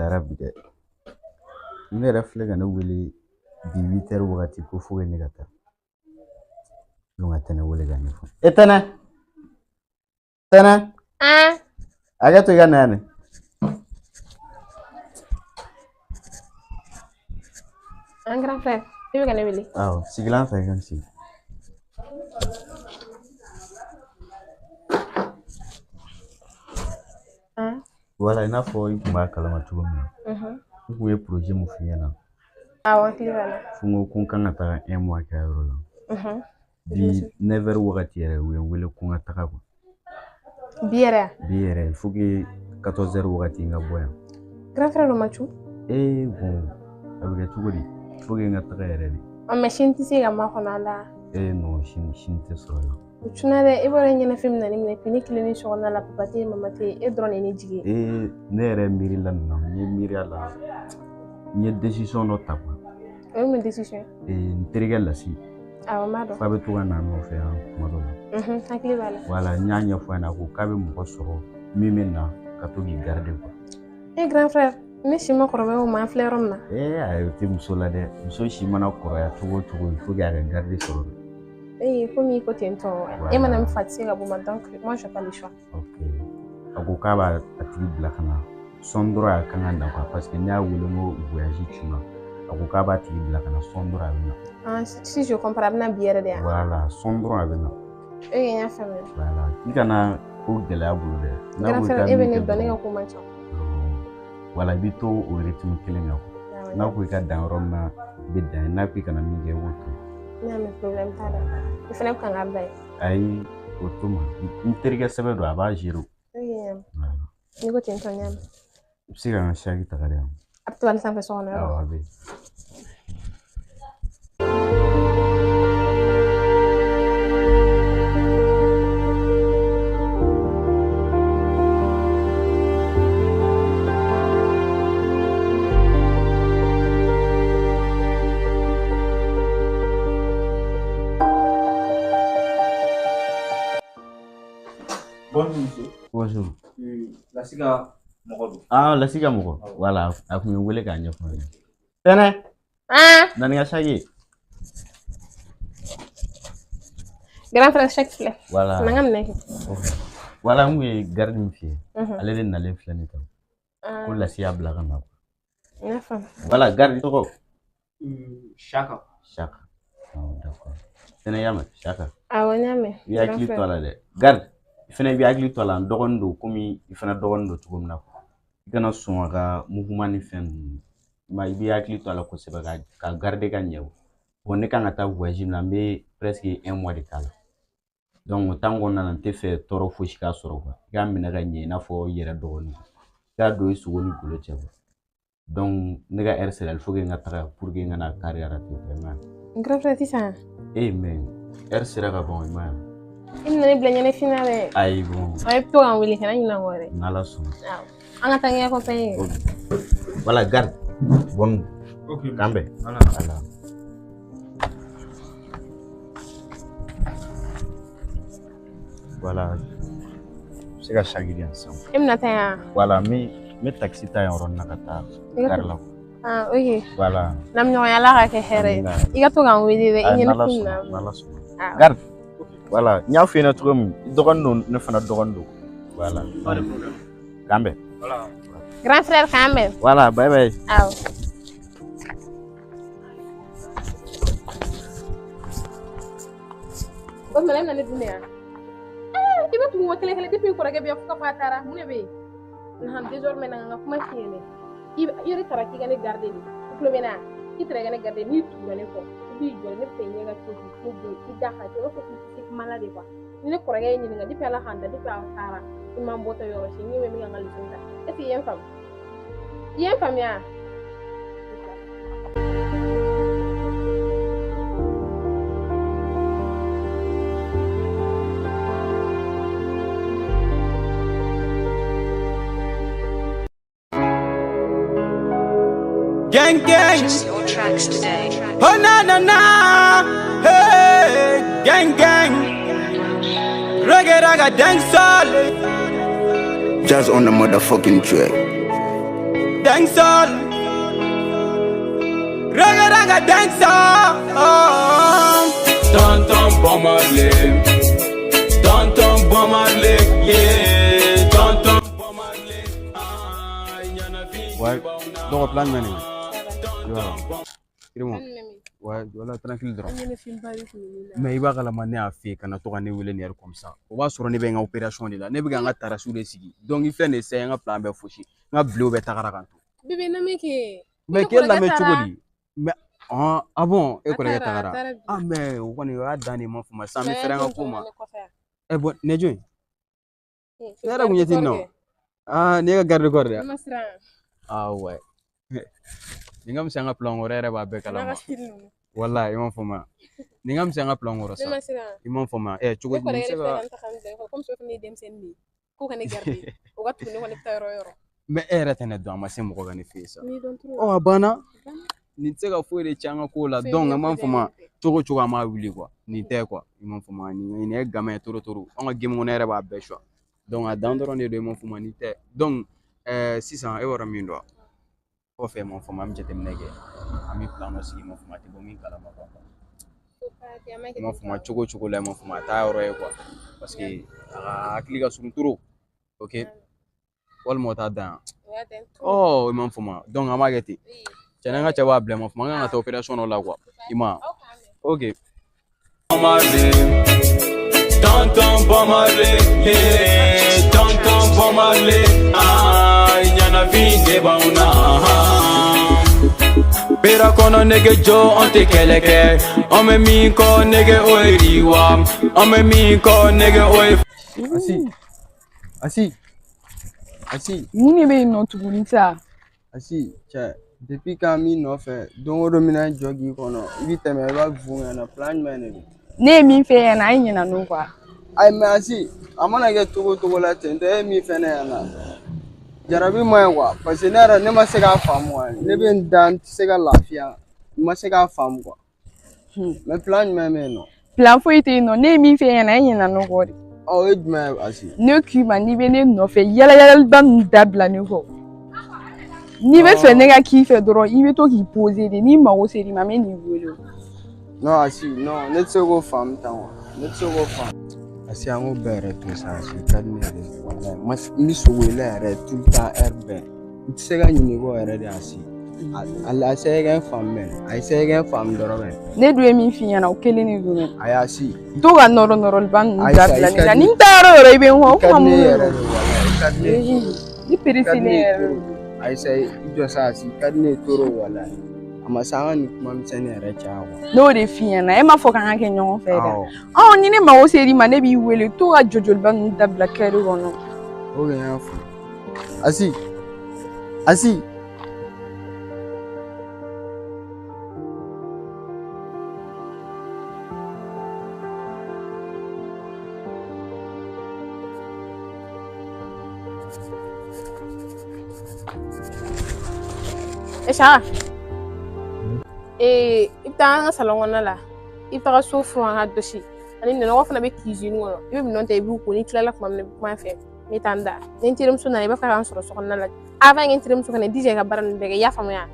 Gɛlɛyara bi dɛ. Ne yɛrɛ filɛ ka ne wele bi 8 heures wagati ko fo ne ka taa. Donc ka Tɛnɛ wele ka ɲɛfɔ. E Tɛnɛ! Tɛnɛ! Ah. Hakɛ to i ka na yan. Un grand frère, i bɛ ka ne wele. Awɔ, sigilan fɛ i ka n sigi. Ah. Voilà, i n'a fɔ i tun b'a kalama cogo min na. N kun ye projet mun f'i ɲɛna. Awɔ, hakili b'a la. Fo n ko ko n kan ka taga un mois kɛ a yɔrɔ la. Bi 9 heures wagati yɛrɛ u ye n wele ko n ka taga quoi. Bi yɛrɛ? Bi yɛrɛ, il faut que 14 heures wagati n ka bɔ yan. Grand frère, o ma cu? Ee bon, a bɛ kɛ cogo di? Il faut que n ka taga yɛrɛ de. Ɔ mais sini tɛ se ka makɔnɔ a la. Ee non, sini sini tɛ sɔrɔ a la. O cunna dɛ, e b'a dɔn ɲɛnafin bɛna ne minɛ, puis ne kelen ni so kɔnɔna la, papa tɛ yen, mama tɛ yen, e dɔrɔn de ye ne jigi ye. Ee ne yɛrɛ miiri la nin na, n ye miiri a la, n ye décision dɔ ta quoi. O ye mun décision ye? Ee n terikɛ Lasi. Awɔ, n b'a dɔn. F'a bɛ to ka na n nɔfɛ yan kuma dɔ la. Hakili b'a la. Voilà, n y'a ɲɛfɔ a ɲɛna, a ko k'a bɛ mɔgɔ sɔrɔ min bɛ na ka to k'i garder quoi. E grand frère, ne si ma kɔrɔbaya o ma, an filɛ yɔrɔ min na. Ee ayi, o tɛ muso la dɛ. Muso si mana kɔrɔbaya cogo o cogo, il faut que a ka garde sɔrɔ. Ee komi i ko ten tɔ, e mana min fa tɛ se ka bɔ ma, donc moi j'ai pas le choix. Ok. A ko k'a b'a a tigi bila ka na sɔn dɔrɔn a kan ka na quoi, parce que ne y'a wele n ko voyage cunna. A ko k'a b'a tigi bila ka na sɔn dɔrɔn a bɛ na. Ah, si je comprends, a bɛna bi yɛrɛ de yan. Voilà, sɔn dɔrɔn a bɛ na. Ok, n y'a faamuya. Voilà, i kana ko gɛlɛya bolo dɛ. N'a Grand ko i ka frère, e bɛ min ne kɛ dɔn, ne dɔrɔn. ka ko man ca. Voilà, i bɛ to o rythme kelen kan quoi. N'a ko i ka dan yɔrɔ min na, i bɛ dan yen. N'a ko i kana min kɛ, i b'o to yen. N y'a mɛn, problème t'a la. I fana bɛ kan k'a bila yen. Ayi, o to ma. N terikɛ sɛbɛ don, a b'a gérer. Ok, n y'a mɛn. Voilà. N'i ko ten tɔ, n y'a mɛn. I bɛ se ka n ka sac ta ka di yan. A bɛ to hali sanfɛ so kɔnɔ yɔrɔ. Awɔ, a bɛ yen. Bonjour monsieur. Bonjour. Lasi ka mɔgɔ don. Ah, Lasi ka mɔgɔ. Voilà, a kun ye n wele k'a ɲɛfɔ n ɲɛna. Tɛnɛ. Ah. Na ni n ka sac ye. Grand frère, sac filɛ. Voilà. Na n ka minɛ kɛ. Voilà, n kun ye garde min f'i ye. Ale de nalen filɛ nin tan. Ko Lasi y'a bila ka na. N y'a faamu. Voilà, garde tɔgɔ. Saka. Saka. Oh, d'accord. Tɛnɛ y'a mɛn, Saka. Awɔ, n y'a mɛn. I hakili to a la dɛ. Garde, i fana b'i hakili to a la, n dɔgɔnin don komi i fana dɔgɔnin don cogo min na. I kana sɔn a ka mouvement ni fɛn ninnu. I b'i hakili to a la kosɛbɛ ka garder ka ɲɛ. Bon, ne kan ka taa voyage min na, n bɛ presque un mois de k'a la. Donc o temps kɔnɔna na, n tɛ fɛ tɔɔrɔ fosi k'a sɔrɔ quoi. I k'a minɛ ka ɲɛ i n'a fɔ i yɛrɛ dɔgɔnin. I k'a don i sogo ni golo cɛ quoi. Donc ne ka heure sera, il faut que n ka taga pour que n kana carré rater vraiment. Grand frère, sisan. Eh mais heure sera ka ban, i m'a ye. I bɛna ne bila ɲɛnafin na dɛ. Ayi bon. A bɛ to ka n wele, kana ɲinɛ n kɔ dɛ. N'Ala sɔnna. Awɔ. An ka taa n accompagner. Voilà, garde. Bonne. Ok. K'an bɛn. Voilà. Voilà. Voilà. I bɛ se ka sac di yan sisan. E bɛna taa yan? Voilà, n bɛ taxi ta yan yɔrɔnin na ka taa gare la. Ah, ok. Voilà. Lamɲɔgɔnya, Ala ka kɛ hɛrɛ ye. I ka to ka n wele dɛ, i N'Ala ɲɛnafin sɔnna, na. n'Ala sɔnna. Garde. Voilà, n y'a f'i ɲɛna cogo min, i dɔgɔnin don, ne fana dɔgɔnin don. Voilà. Pas de problème. K'an bɛn. Voilà. Grand frère, k'an bɛn. Voilà, bye bye. Awɔ. O tuma e bɛna ne dun de yan? I bɛ tugu n kɔ kelen kelen depuis n kɔrɔkɛ bɛ yan fo ka fɔ a taara, mun de bɛ yen? Nahan, désormais na n ka kuma f'i ɲɛna. I yɛrɛ taara k'i ka ne garder de. I tulo bɛ n na? I taara i ka ne garder, n'i tugura ne kɔ, i b'i jɔ ne fɛ, ɲɛ ka to k'i tulo bɔ i da ka jɛ, i b'a fɔ k'i tɛ se kuma la de quoi. Ni ne kɔrɔkɛ ye ɲininka depuis Ala k'an da, depuis a taara, i ma n bɔtɔ yɔrɔ si, n'i bɛ min ka n ka leçon ta. Est ce que i ye n faamu? I ye n faamuya? Gang gang. Your tracks today. Oh na na na. Hey, gang gang. Reggae raga dancehall. Just on the motherfucking track. Dancehall. Reggae raga dancehall. Tonton Bob Marley. Tonton Bob Marley, yeah. Tonton Bob Marley. Ah, ɲɛnafin Ouais, b'anw na. dɔgɔ plan jumɛn de ye? Kirimo. An nɛmɛ. Ouais, voilà, tranquille dɔrɔn. An ɲɛnafin ba bɛ kun la. Mais i b'a kalama ne y'a f'i ye kana to ka ne wele nin heure comme ça. O b'a sɔrɔ ne bɛ n ka opération de la. Ne bɛ ka n ka tarasiw de sigi. Donc i filɛ nin ye sisan, n ka plan bɛɛ fosi. N ka bilew bɛɛ tagara ka n to. Bébé lamɛn kɛ. Mais Ne k'e kɔrɔkɛ lamɛn cogo taara. di? Mais ah, ah bon, e A kɔrɔkɛ taara, a tagara. taara bi. Ah mais o kɔni o y'a dan de ye, ma fɔ ma sisan an bɛ Mais fɛrɛ an ka den ko ma. tɔmɔ ne kɔfɛ yan. Eh bon, ne jɔn ye? Eh, Ne yɛrɛ kun ɲɛ tɛ nin na o. Ah, nin ye ka garde corps de ye. Ne ma siran. Ah ouais. Nin ka misɛn an ka plan kɔrɔ, e yɛrɛ b'a bɛɛ A n'a kalama. ka style ninnu. Walahi, i m'a faamuya. Nin ka misɛn an ka plan kɔrɔ Ne sa. ma siran. I m'a faamuya. Eh, cogo Ne di nin bɛ kɔrɔkɛ se de filɛ ka ka n ta ka n bila ekɔli komi fana ye denmisɛnnin de ye. K'o ka ne garder. O ka tugu ne kɔ ne bɛ taa yɔrɔ o yɔrɔ. Mais e yɛrɛ tɛ ne dɔn, a ma se mɔgɔ ka ne fɛ yen sa. N b'i dɔn trop. Ɔ, a banna. Banna. Nin tɛ se ka foyi de tiɲɛ an ka kow la. Fɛn Donc, bɛɛ an m'a ko faamuya. tɛ. Cogo o cogo an b'a wuli quoi. Nin tɛ quoi. I m'a faamuya. Nin ye gamin ye toro toro. An ka game kɔnɔ e yɛrɛ b'a bɛɛ choix. Donc, a dan dɔrɔn de don, i m'a faamuya. Nin tɛ. Donc, sisan e b'a dɔn min don wa? Kɔfɛ, i m'a faamuya, an bɛ jateminɛ kɛ. An bɛ plan dɔ sigi, i m'a faamuya, a tɛ bɔ min kalama quoi. I m'a faamuya, cogo o cogo la, i m'a faamuya, a t'a yɔrɔ ye quoi. Parce que a ka hakili ka surun trop. Ok? Walima o t'a dan yan. Ɔ, i m'a faamuya. Donc, an b'a kɛ ten. Cɛn na, n ka cɛ b'a bila, i m'a faamuya, an kan ka taa opération dɔ la quoi. I ma ye? Ok. Bob Marley. Tonton Bob Marley, yeah. Tonton Bob Marley, ah, ɲɛnafin de b'anw na. Bera kɔnɔ nege jɔ, an tɛ kɛlɛ kɛ. An bɛ min kɔ nege o ye yiriwa. An bɛ min kɔ nege o ye. Asi. Asi. Asi. Mun de bɛ yen nɔ tuguni sa? Asi, cɛ, depuis k'an b'i nɔfɛ, don o don n bɛna n jɔ k'i kɔnɔ, i bɛ tɛmɛ i b'a f'u ɲɛna, plan jumɛn de don? Ne ye min f'e ɲɛna, a ye ɲinɛ n'o kɔ. Ayi, mais Asi, a mana kɛ cogo o cogo la ten tɔ, e ye min fɛ ne ɲɛna, jarabi man ɲi quoi, parce que ne yɛrɛ ne ma se k'a faamu quoi. Ne bɛ n da, n tɛ se ka lafiya, n ma se k'a faamu quoi. Mais plan jumɛn bɛ yen nɔ? Plan foyi tɛ yen nɔ, ne ye min f'e ɲɛna, e ɲinɛ n'o kɔ de. Ɔ, o ye jumɛn ye Asi? Ne k'i ma n'i bɛ ne nɔfɛ, yala yalaliba ninnu dabila ne kɔ. N'i bɛ fɛ ne ka k'i fɛ dɔrɔn, i bɛ to k'i poser de, n'i mago ser'i ma, n bɛ n'i wele o. Non Asi, non, ne tɛ se k'o faamu tan quoi, ne tɛ se k'o faamu. Asi, an k'o bɛɛ yɛrɛ to sa, Asi, i ka di ne yɛrɛ ye walahi. N ma n bɛ sogo i la yɛrɛ tout le temps, heure bɛɛ. N tɛ se ka ɲinɛ i kɔ yɛrɛ de Asi. A essayer ka n faamu mɛ, a essayer ka n faamu dɔrɔn mɛ. Ne dun ye min f'i ɲɛna, o kelen de don dɛ. Ayi Asi. To ka nɔrɔ nɔrɔliba ninnu Ayi sa, dabila i ne ka la. di Ni n taa yɔrɔ o yɔrɔ i bɛ n kɔ, o i ka kuma di ne mun de yɛrɛ don? de walahi, i ka di ne ye. Ni I ka perese di ne ne ye yɛrɛ trop. don. Ayi sa, i jɔ sa Asi, i ka di ne ye trop walahi. A ma se an ka nin kuma misɛnnin yɛrɛ caya quoi. Ne y'o de f'i ɲɛna, e m'a fɔ k'an ka kɛ ɲɔgɔn fɛ dɛ. Awɔ. Ɔ, ni ne mago ser'i ma, ne b'i wele, to ka jɔjɔliba ninnu dabila kɛri kɔnɔ. Ok, n y'a faamu. Asi, Asi. E Saka. Ee, i bɛ taa an ka salon kɔnɔna la. I bɛ taga so furan ka gosi. Ani nɔnɔgɔ fana bɛ cuisine kɔnɔ. I bɛ minɛn ta, i b'u ko, n'i tilala tuma min na, i bɛ kuma n fɛ. N bɛ taa n da. Ni n terimuso nana, i b'a fɛ k'an sɔrɔ so kɔnɔna la. Avant que n terimuso ka na, i jija i ka baara ninnu bɛɛ kɛ. I y'a faamuya?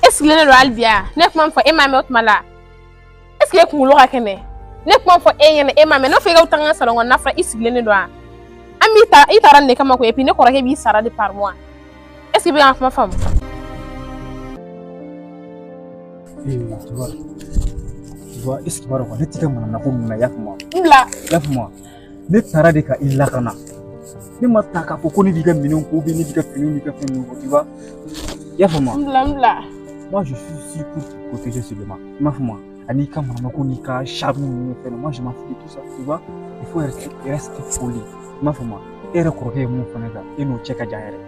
E sigilen de don hali bi a? Ne kuma min fɔ e m'a mɛn o tuma la. Est ce que e kunkolo ka kɛnɛ? Ne kuma min fɔ e ɲɛna e m'a mɛn. Ne fɔ e ka taa n ka salon kɔnɔna fara, i sigilen de don a? An b'i ta, i taara nin de kama koyi, et puis ne kɔrɔkɛ b'i sara de par mois. Est ce que i bɛ ka n ka kuma faamu? Eh, tu vois, est-ce que tu b'a dɔn quoi, ne t'i ka manamana ko ninnu na, i y'a faamu wa? N bila. I y'a faamu wa? Ne taara de ka i lakana. Ne ma ta k'a fɔ ko ne b'i ka minɛnw ko, ne b'i ka finiw n'i ka fɛn ninnu ko, tu vois? I y'a faamu wa? N bila, n bila. Moi, je suis ici pour te protéger seulement. I m'a faamu wa? Ani ka manamana ko n'i ka charme ninnu ni fɛn ninnu, moi je m'en fous de tout ça, tu vois? Il faut rester poli. I m'a faamu wa? E yɛrɛ kɔrɔkɛ ye mun fɔ ne kan, e n'o cɛ ka jan yɛrɛ.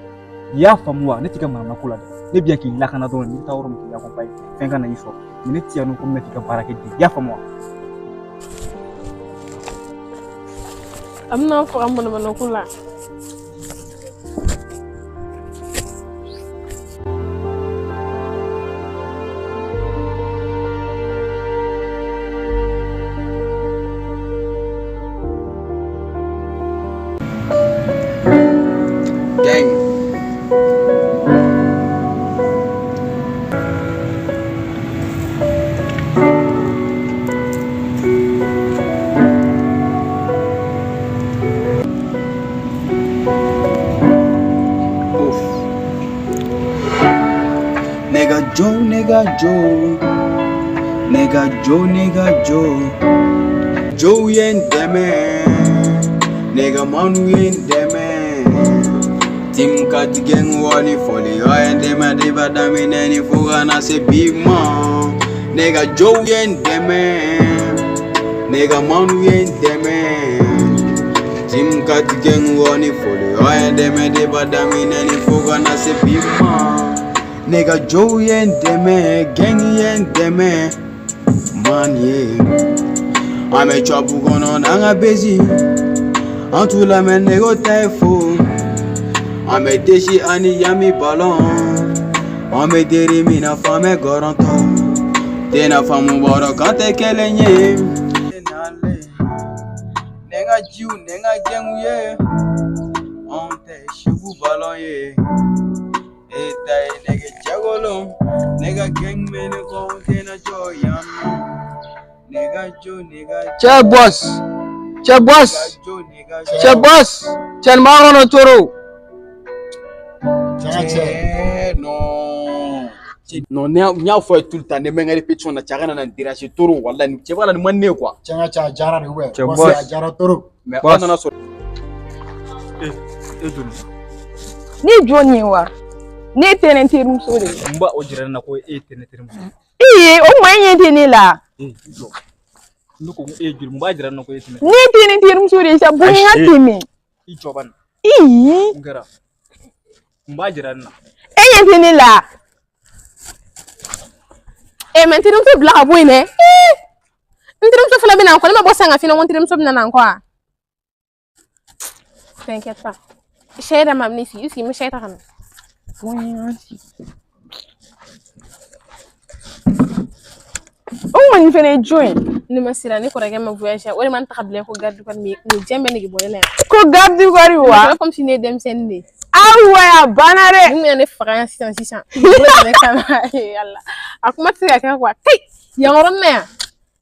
I y'a faamu wa? Ne t'i ka manamana ko la dɛ. Ne bɛ yan k'i lakana dɔrɔn, n'i bɛ taa yɔrɔ min k'i accompagner, fɛn kana i sɔrɔ. Mais ne ti yan nɔ ko n bɛ k'i ka baara kɛ de. I y'a faamu wa? A bɛna n faga manamana ko la. jo, ne ka jo, ne ka jo. Jow ye n dɛmɛ, ne ka manu ye n dɛmɛ. Team Kati Gang wali fɔli a ye n dɛmɛ de b'a daminɛ ni fo ka na se bi ma. Ne ka jow ye n dɛmɛ, ne ka manu ye n dɛmɛ. Team Kati Gang wali fɔli a ye n dɛmɛ de b'a daminɛ ni fo ka na se bi ma. Ne ka jow ye n dɛmɛ, gang ye n dɛmɛ, man ye. An bɛ trap kɔnɔ n'an ka bezi, an t'u lamɛn nɛgɛw ta ye fo. An bɛ desi ani yami balon, an bɛ deri min na f'an bɛ gɔrɔntɔ. Tɛna faamu bɔrɔ k'an tɛ kelen ye. Ne ka jiw ne ka gɛnw ye, anw tɛ segu balon ye. E ta ye nɛgɛ cɛkolon, ne ka gɛng bɛ ne kɔ, n tɛna jɔ yan nɔ. Ne ka jo, ne ka jo. Cɛ boss, cɛ boss, Jo, ne ka jo. cɛ boss, cɛ nin b'a kɔnɔ toro. Cɛ cɛ. Non. Non, ne y'a fɔ a ye tout le temps, ne bɛ n ka répétition na, cɛ kana na n déranger trop, walahi nin cɛ b'a la nin man di ne ye quoi. Cɛ ka cɛ a diyara de ouais. Cɛ Boss boss. a diyara trop. Mais Boss. aw nana sɔrɔ E joli? Ne ye jɔn ye wa? Ne ye tɛnɛ terimuso de ye. Mun b'a o jira ne na ko e ye ne terimuso ye? Ee, o kuma e ɲɛ tɛ ne la. E jɔ. Ne ko ko e ye joli? Mun b'a jira ne na ko e ye ne Ne ye tɛnɛ terimuso de ye sa, bonya ka tɛmɛ. I jɔ bani. Ii, Mun kɛra? Mun b'a jira ne na? e ɲɛ tɛ ne la. Eh, mais n terimuso bila ka bɔ yen dɛ. N terimuso fana bɛ na n kɔ, ne ma bɔ san ka f'i ɲɛna ko n terimuso bɛ na n kɔ wa? T'inquiète pas. Sɛ yɛrɛ ma ne sigi, i sigi n bɛ sɛ ta ka na. Bonya sigi. O kuma nin fɛnɛ ye jɔn ye? Ne ma siran, ne kɔrɔkɛ ma voyage o de ma n ta ka bila ko garde corps mais nin diɲɛ bɛɛ nege bɔ ne la yan. Ko garde corps wa? C'est comme si ne ye denmisɛnnin de ye. Awa a banna dɛ. Ni bɛna ne faga yan sisan sisan. Bolo yɛrɛ kama ala. A kuma tɛ se ka kɛ quoi. Kai, yan yɔrɔnin na yan.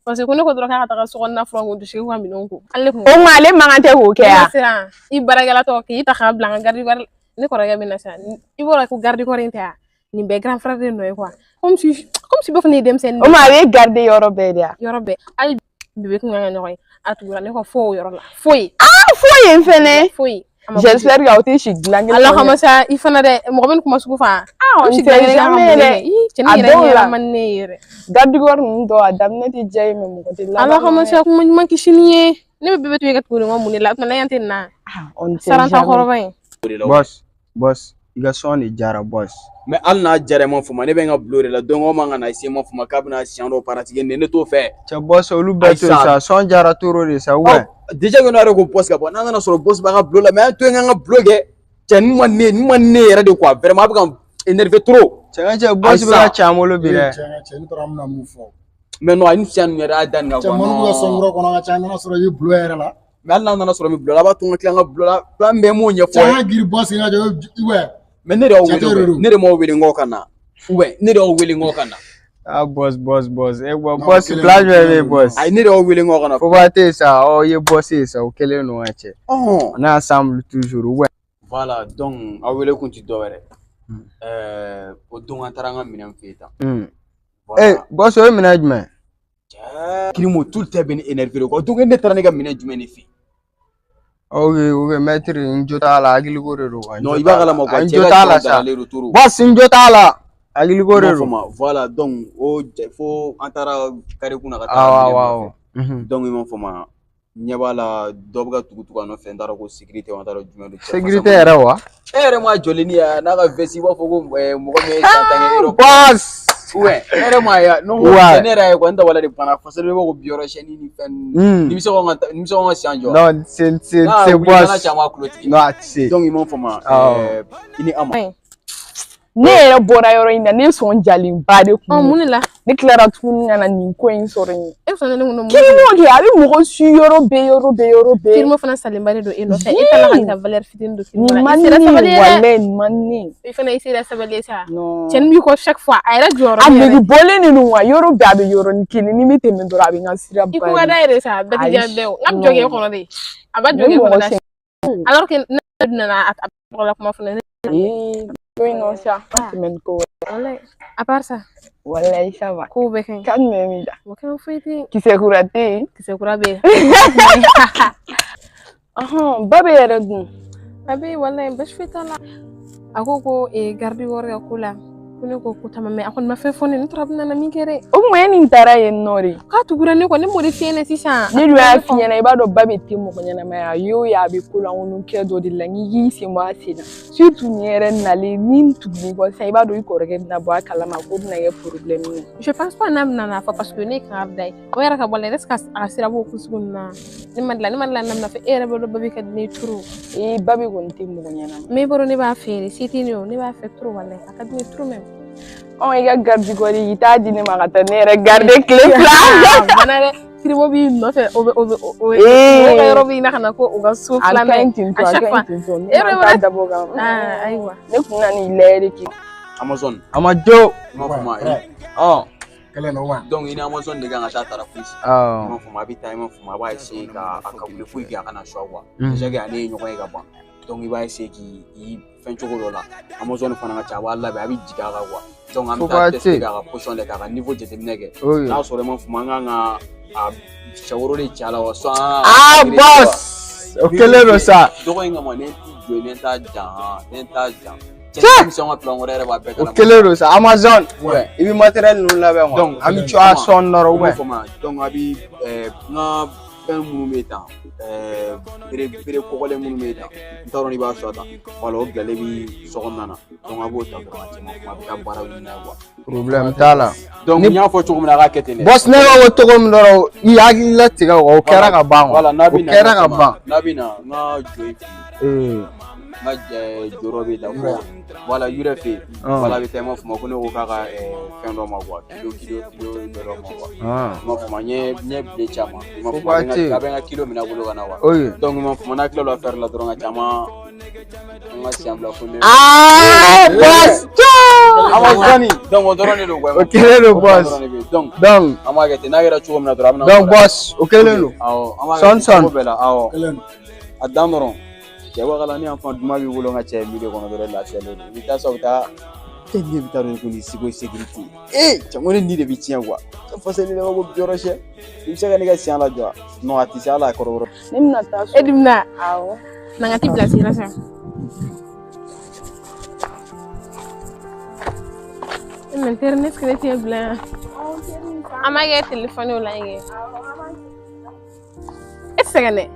Parce que ko ne ko dɔrɔn k'a ka taga sokɔnɔna furan k'o dusigi ka minɛnw ko. Hali ne kun O kuma ale man kan tɛ k'o kɛ ne ma ya? siran i baarakɛla tɔgɔ k'i ta k'a bila n ka garde corps ne kɔrɔkɛ bɛ na sisan. I b'o la ko garde corps in tɛ yan. Nin bɛɛ grand frère de nɔ ye quoi. Comme si b'a fɔ ne ye denmisɛnnin O de ye. kuma a bɛ garde yɔrɔ bɛɛ de ya? Yɔrɔ bɛɛ. Hali bébé kun kan ka ɲɔgɔn ye. A tugura ne kɔ fo o yɔrɔ la. Foyi. Fo yen fɛnɛ. Foyi. A ma bouger. J'espère que aw tɛ si dilan kelen Ala kɔnɔ. kama sa i fana dɛ mɔgɔ bɛ nin kuma sugu fa. Ah, on Si ne sait jamais dɛ. Cɛnin A yɛrɛ dɔw ɲɛ la. man di ne ye yɛrɛ. Garde corps ninnu dɔw a daminɛ tɛ diya ye mais mɔgɔ tɛ laban Ala kama n'a ye. sa kuma ɲuman kisi ni ye. Ne bɛ bébé to yen ka tugu nin kɔ mun de la? O tuma na yan tɛ nin na. Ah, on ne sait Saranta jamais. kɔrɔba in. Boss, boss, i ka sɔn de diyara boss. Mais hali n'a diyara i m'a faamu, ne bɛ n ka bulon de la, donc aw man ka na essayer i m'a faamu k'a bɛna siɲɛ dɔw pratiquer ne t'o fɛ. Cɛ boss olu bɛɛ to yen Ayi sa. sa, sɔn diyara toro de sa ouais. Déjà que n'o yɛrɛ ko boss ka bɔ, n'an nana sɔrɔ boss b'a ka bulon la, mais an to yen k'an ka bulon kɛ. Cɛ nin man ne, nin man ne yɛrɛ de quoi, vraiment a bɛ ka n énerver trop. Cɛ ka cɛ boss Ayi bɛ sa. ka ci an bolo bi dɛ. Cɛ ka cɛ ne taara an bɛna mun fɔ. Mais non, a ni siɲɛ ninnu yɛrɛ y'a da nin kan Cɛ quoi. manu b'u ka Non. sɔnkura kɔnɔ ka ca an nana sɔrɔ i bɛ bulon yɛrɛ la. Mais hali n'a nana sɔrɔ min bulon la, a b'a to n ka tila n ka bulon la, plan bɛɛ m'o ɲɛfɔ Cɛ ye. an ka girin boss ka jɔ ouais. Mais ne de y'aw Cɛ wele tɛ o, de don. ne de m'aw wele n k'aw ka na. Ouais, ne de y'aw wele n k'aw ka na. Ah boss, boss, boss. Eh bon, Non, boss kelen plan don, jumɛn bɛ yen kelen don. boss? Ayi, ne de y'aw wele n k'aw ka na. Fo ba tɛ yen sa, ɔ i ye boss ye sa, o kɛlen don ka cɛ. Ɔhɔn. On est ensemble toujours ouais. Voilà, donc aw wele kun ti dɔwɛrɛ. O don an taara an ka minɛn fɛ yen tan. Voilà. Eh boss o ye minɛn jumɛn? Kirimo tout le temps bɛ ne énervé de quoi. Donc ne taara ne ka minɛn jumɛn de fɛ yen? Ok, ok, maître n jo t'a la, hakiliko de don quoi. N Non, jo i b'a t'a la. kalama quoi, Ah, n cɛ jo ka t'a la jɔn sa. dalalen don trop. Boss n jo t'a la. Hakiliko I de m'a don. faamu, voilà, donc o fo an taara carré kunna ka taa Awɔ minɛn awɔ nɔfɛ. awɔ. Mhm. Donc i m'a faamu, ɲɛ b'a la dɔ bɛ ka tugu tugu a nɔfɛ, n taara ko sécurité wa n taara jumɛn don. Cɛ fasa Sécurité man yɛrɛ wa? E yɛrɛ m'a jɔlen ni ye n'a ka veste i b'a fɔ ko mɔgɔ min ye san tan kɛ Europe. Boss. Ouais, ne yɛrɛ m'a ye non ko Ouais. ne yɛrɛ y'a ye quoi, n dabali de banna fasali bɛ ko bi yɔrɔ siyɛnni ni fɛn ninnu. Hmm. Ni bɛ se k'anw ka ni bɛ se k'anw ka siyan jɔ. Non, c'est N'a c'est wuli nana boss. caman kulo tigɛ. Non, a tɛ se. Donc i m'a faamu, Awɔ. i ni Ama. Ne yɛrɛ bɔra yɔrɔ in na, ne sɔn jalenba de Ɔ kun mun don. de la? Ne tilara tuguni ka na nin ko in sɔrɔ yen. E fana ne kun don mun de la? Kirimo kɛ a bɛ mɔgɔ su yɔrɔ bɛɛ yɔrɔ bɛɛ yɔrɔ bɛɛ. Kirimo fana salenba de don e nɔfɛ. E taara ka valeur fitinin don Kirimo Nin la. I man sera di ne sabali ye ye dɛ. walayi nin man di ne ye. I fana i sera sabali ye sa. Non. Cɛnin b'i kɔ chaque fois a yɛrɛ jɔyɔrɔ A yɛrɛ. nege bɔlen de don wa yɔrɔ bɛɛ a bɛ yɔrɔnin kelen ni bɛ tɛmɛ dɔrɔn a bɛ n ka sira I ko ka bari. d'a yɛrɛ sa bɛɛ tɛ diya Ayi bɛɛ o. N ka jɔ k'e non. kɔnɔ de. A b'a Ne jɔ k'e mɔgɔ kɔnɔ da. sɛgɛn. Alors que ne nana a tɔgɔ la kuma fana ne Ee. To yen nɔ sa, an tɛmɛ ni ko wɛrɛ. Walayi, à part ça. Walayi, ça va. Kow bɛɛ ka ɲi. Ka jumɛn b'i la? Mɔgɔ kɛnɛ foyi tɛ yen. Kisɛ kura tɛ yen. Kisɛ kura bɛ yen. Ɔhɔn, ba bɛ yɛrɛ dun. A bɛ yen walayi, basi foyi t'a la. A ko ko garde corps ka ko la. Ko ne ko ko tama mɛ a kɔni ma fɛn fɔ ne ne taara bɛna na min kɛ dɛ. O tuma e nin taara yen nɔ de. K'a tugura ne kɔ ne m'o de f'i ɲɛna sisan. Ne dun y'a f'i ɲɛna i b'a dɔn ba bɛ tɛ mɔgɔ ɲɛnama ye a ye o ye a bɛ ko lankolon kɛ dɔ de la n'i k'i sen bɔ a sen na surtout nin yɛrɛ nalen ni n tugul'i kɔ sisan i b'a dɔn i kɔrɔkɛ bɛna bɔ a kalama ko bɛna kɛ problème ye. Je pense pas n'a bɛna n'a fɔ parce que ne ye kangari da ye o yɛrɛ ka bɔ a la est ce que a ka sira b'o ko sugu ninnu na ne ma dilan ne bɛna fɔ e yɛrɛ b'a dɔn ba bɛ ka di ne ye trop. Ee ba bɛ kɔni tɛ mɔgɔ ɲɛnama. Mais i b'a dɔn ne b'a fɛ de se tɛ ne ye o ne b'a fɛ trop walayi a ka di ne ye trop même. Ɔ i ka garde corps i t'a di ne ma ka taa ne yɛrɛ garde tile fila. Bana dɛ tiribo b'i nɔfɛ o bɛ o bɛ o bɛ mɔgɔw ka yɔrɔ bɛ ɲini ka na ko u ka so filanan ye à chaque fois. A ka ɲi ten tɔ ne ma taa dabɔ kama. Ayiwa. Ne kun na n'i layɛ de k'i. Amazon. Amajo. I m'a faamu Ɔ. Kɛlɛ nɔ wa. Donc i ni Amazon de kan ka taa Tarafisi. Awɔ. I m'a faamu a bɛ taa i m'a faamu a b'a essayer ka a calculer foyi kɛ a kana choix quoi. Déjà que ale ye ɲɔgɔn ye ka ban. Donc i b'a essayer k'i fɛn cogo dɔ la. Amazon fana ka ca a b'a labɛn a bɛ jigin a kan quoi. Donc an bɛ taa test kɛ a ka position lajɛ k'a ka niveau jateminɛ kɛ. N'a sɔrɔ i m'a faamu an kan ka a sɛworo de ci a la wa soit an Ah boss! O kɛlen don sa. Dɔgɔ in kama ne t'i jɔ ne t'a jan ne t'a jan. Cɛ ka plan wɛrɛ yɛrɛ b'a bɛɛ O kɛlen don sa Amazon. Ouais. I bɛ matériel ninnu labɛn quoi. Donc an bɛ cogoya sɔn dɔrɔn i m'a faamu donc a bɛ n ka fɛn minnu bɛ tan bere bere kɔgɔlen minnu bɛ tan n t'a dɔn n'i b'a sɔrɔ tan wala o bilalen bɛ so kɔnɔna na donc a b'o ta dɔrɔn a cɛ ma a bɛ taa baara wuli n'a ye quoi. Problème t'a la. Donc n y'a fɔ cogo min na a k'a kɛ ten dɛ. Boss ne b'a fɔ cogo min dɔrɔn i hakili latigɛ o kɛra ka ban quoi. Voilà n'a O bɛ na kɛra ka ban. n'a bɛ na n ka jɔ in fɛ yen. N ka jɔyɔrɔ bɛ da ko voilà yɛrɛ fɛ yen voilà a bɛ taa i m'a faamu ko ne ko k'a ka fɛn dɔ ma quoi kilo kilo kilo dɔ dɔ ma quoi i m'a faamu n ye bile caman i m'a faamu a bɛ n ka kilo minɛ a bolo ka na quoi donc i m'a faamu n'a tilala affaire la dɔrɔn ka caman an ka siɲɛ bila fo ne. Ah boss Amazon donc o dɔrɔn de don quoi. O kɛlen don boss. Donc donc an b'a kɛ ten n'a kɛra cogo min na dɔrɔn a bɛ na. Donc boss o kɛlen don. Awɔ an b'a kɛ Sɔn ten sɔn. cogo bɛɛ la awɔ a dan dɔrɔn. Cɛ wakala ni yan fan duman b'i bolo n ka cɛ milieu kɔnɔ dɔrɔn lafiyalen don i bɛ taa sa u bɛ taa e ne bɛ taa dɔn ko nin siko sécurité ee cɛ ko ne ni de bɛ tiɲɛ quoi cɛ fasali ne ko bi yɔrɔ sɛ i bɛ se ka ne ka siɲɛ lajɔ wa non a tɛ se hali a kɔrɔ yɔrɔ. Ne bɛna taa so. E dun bɛna. Awɔ. Na n ka t'i bilasira sa. E mɛ n teri ne est-ce que ne t'e bila yan? An b'a kɛ telefɔni o la yen kɛ. E tɛ sɛgɛn dɛ.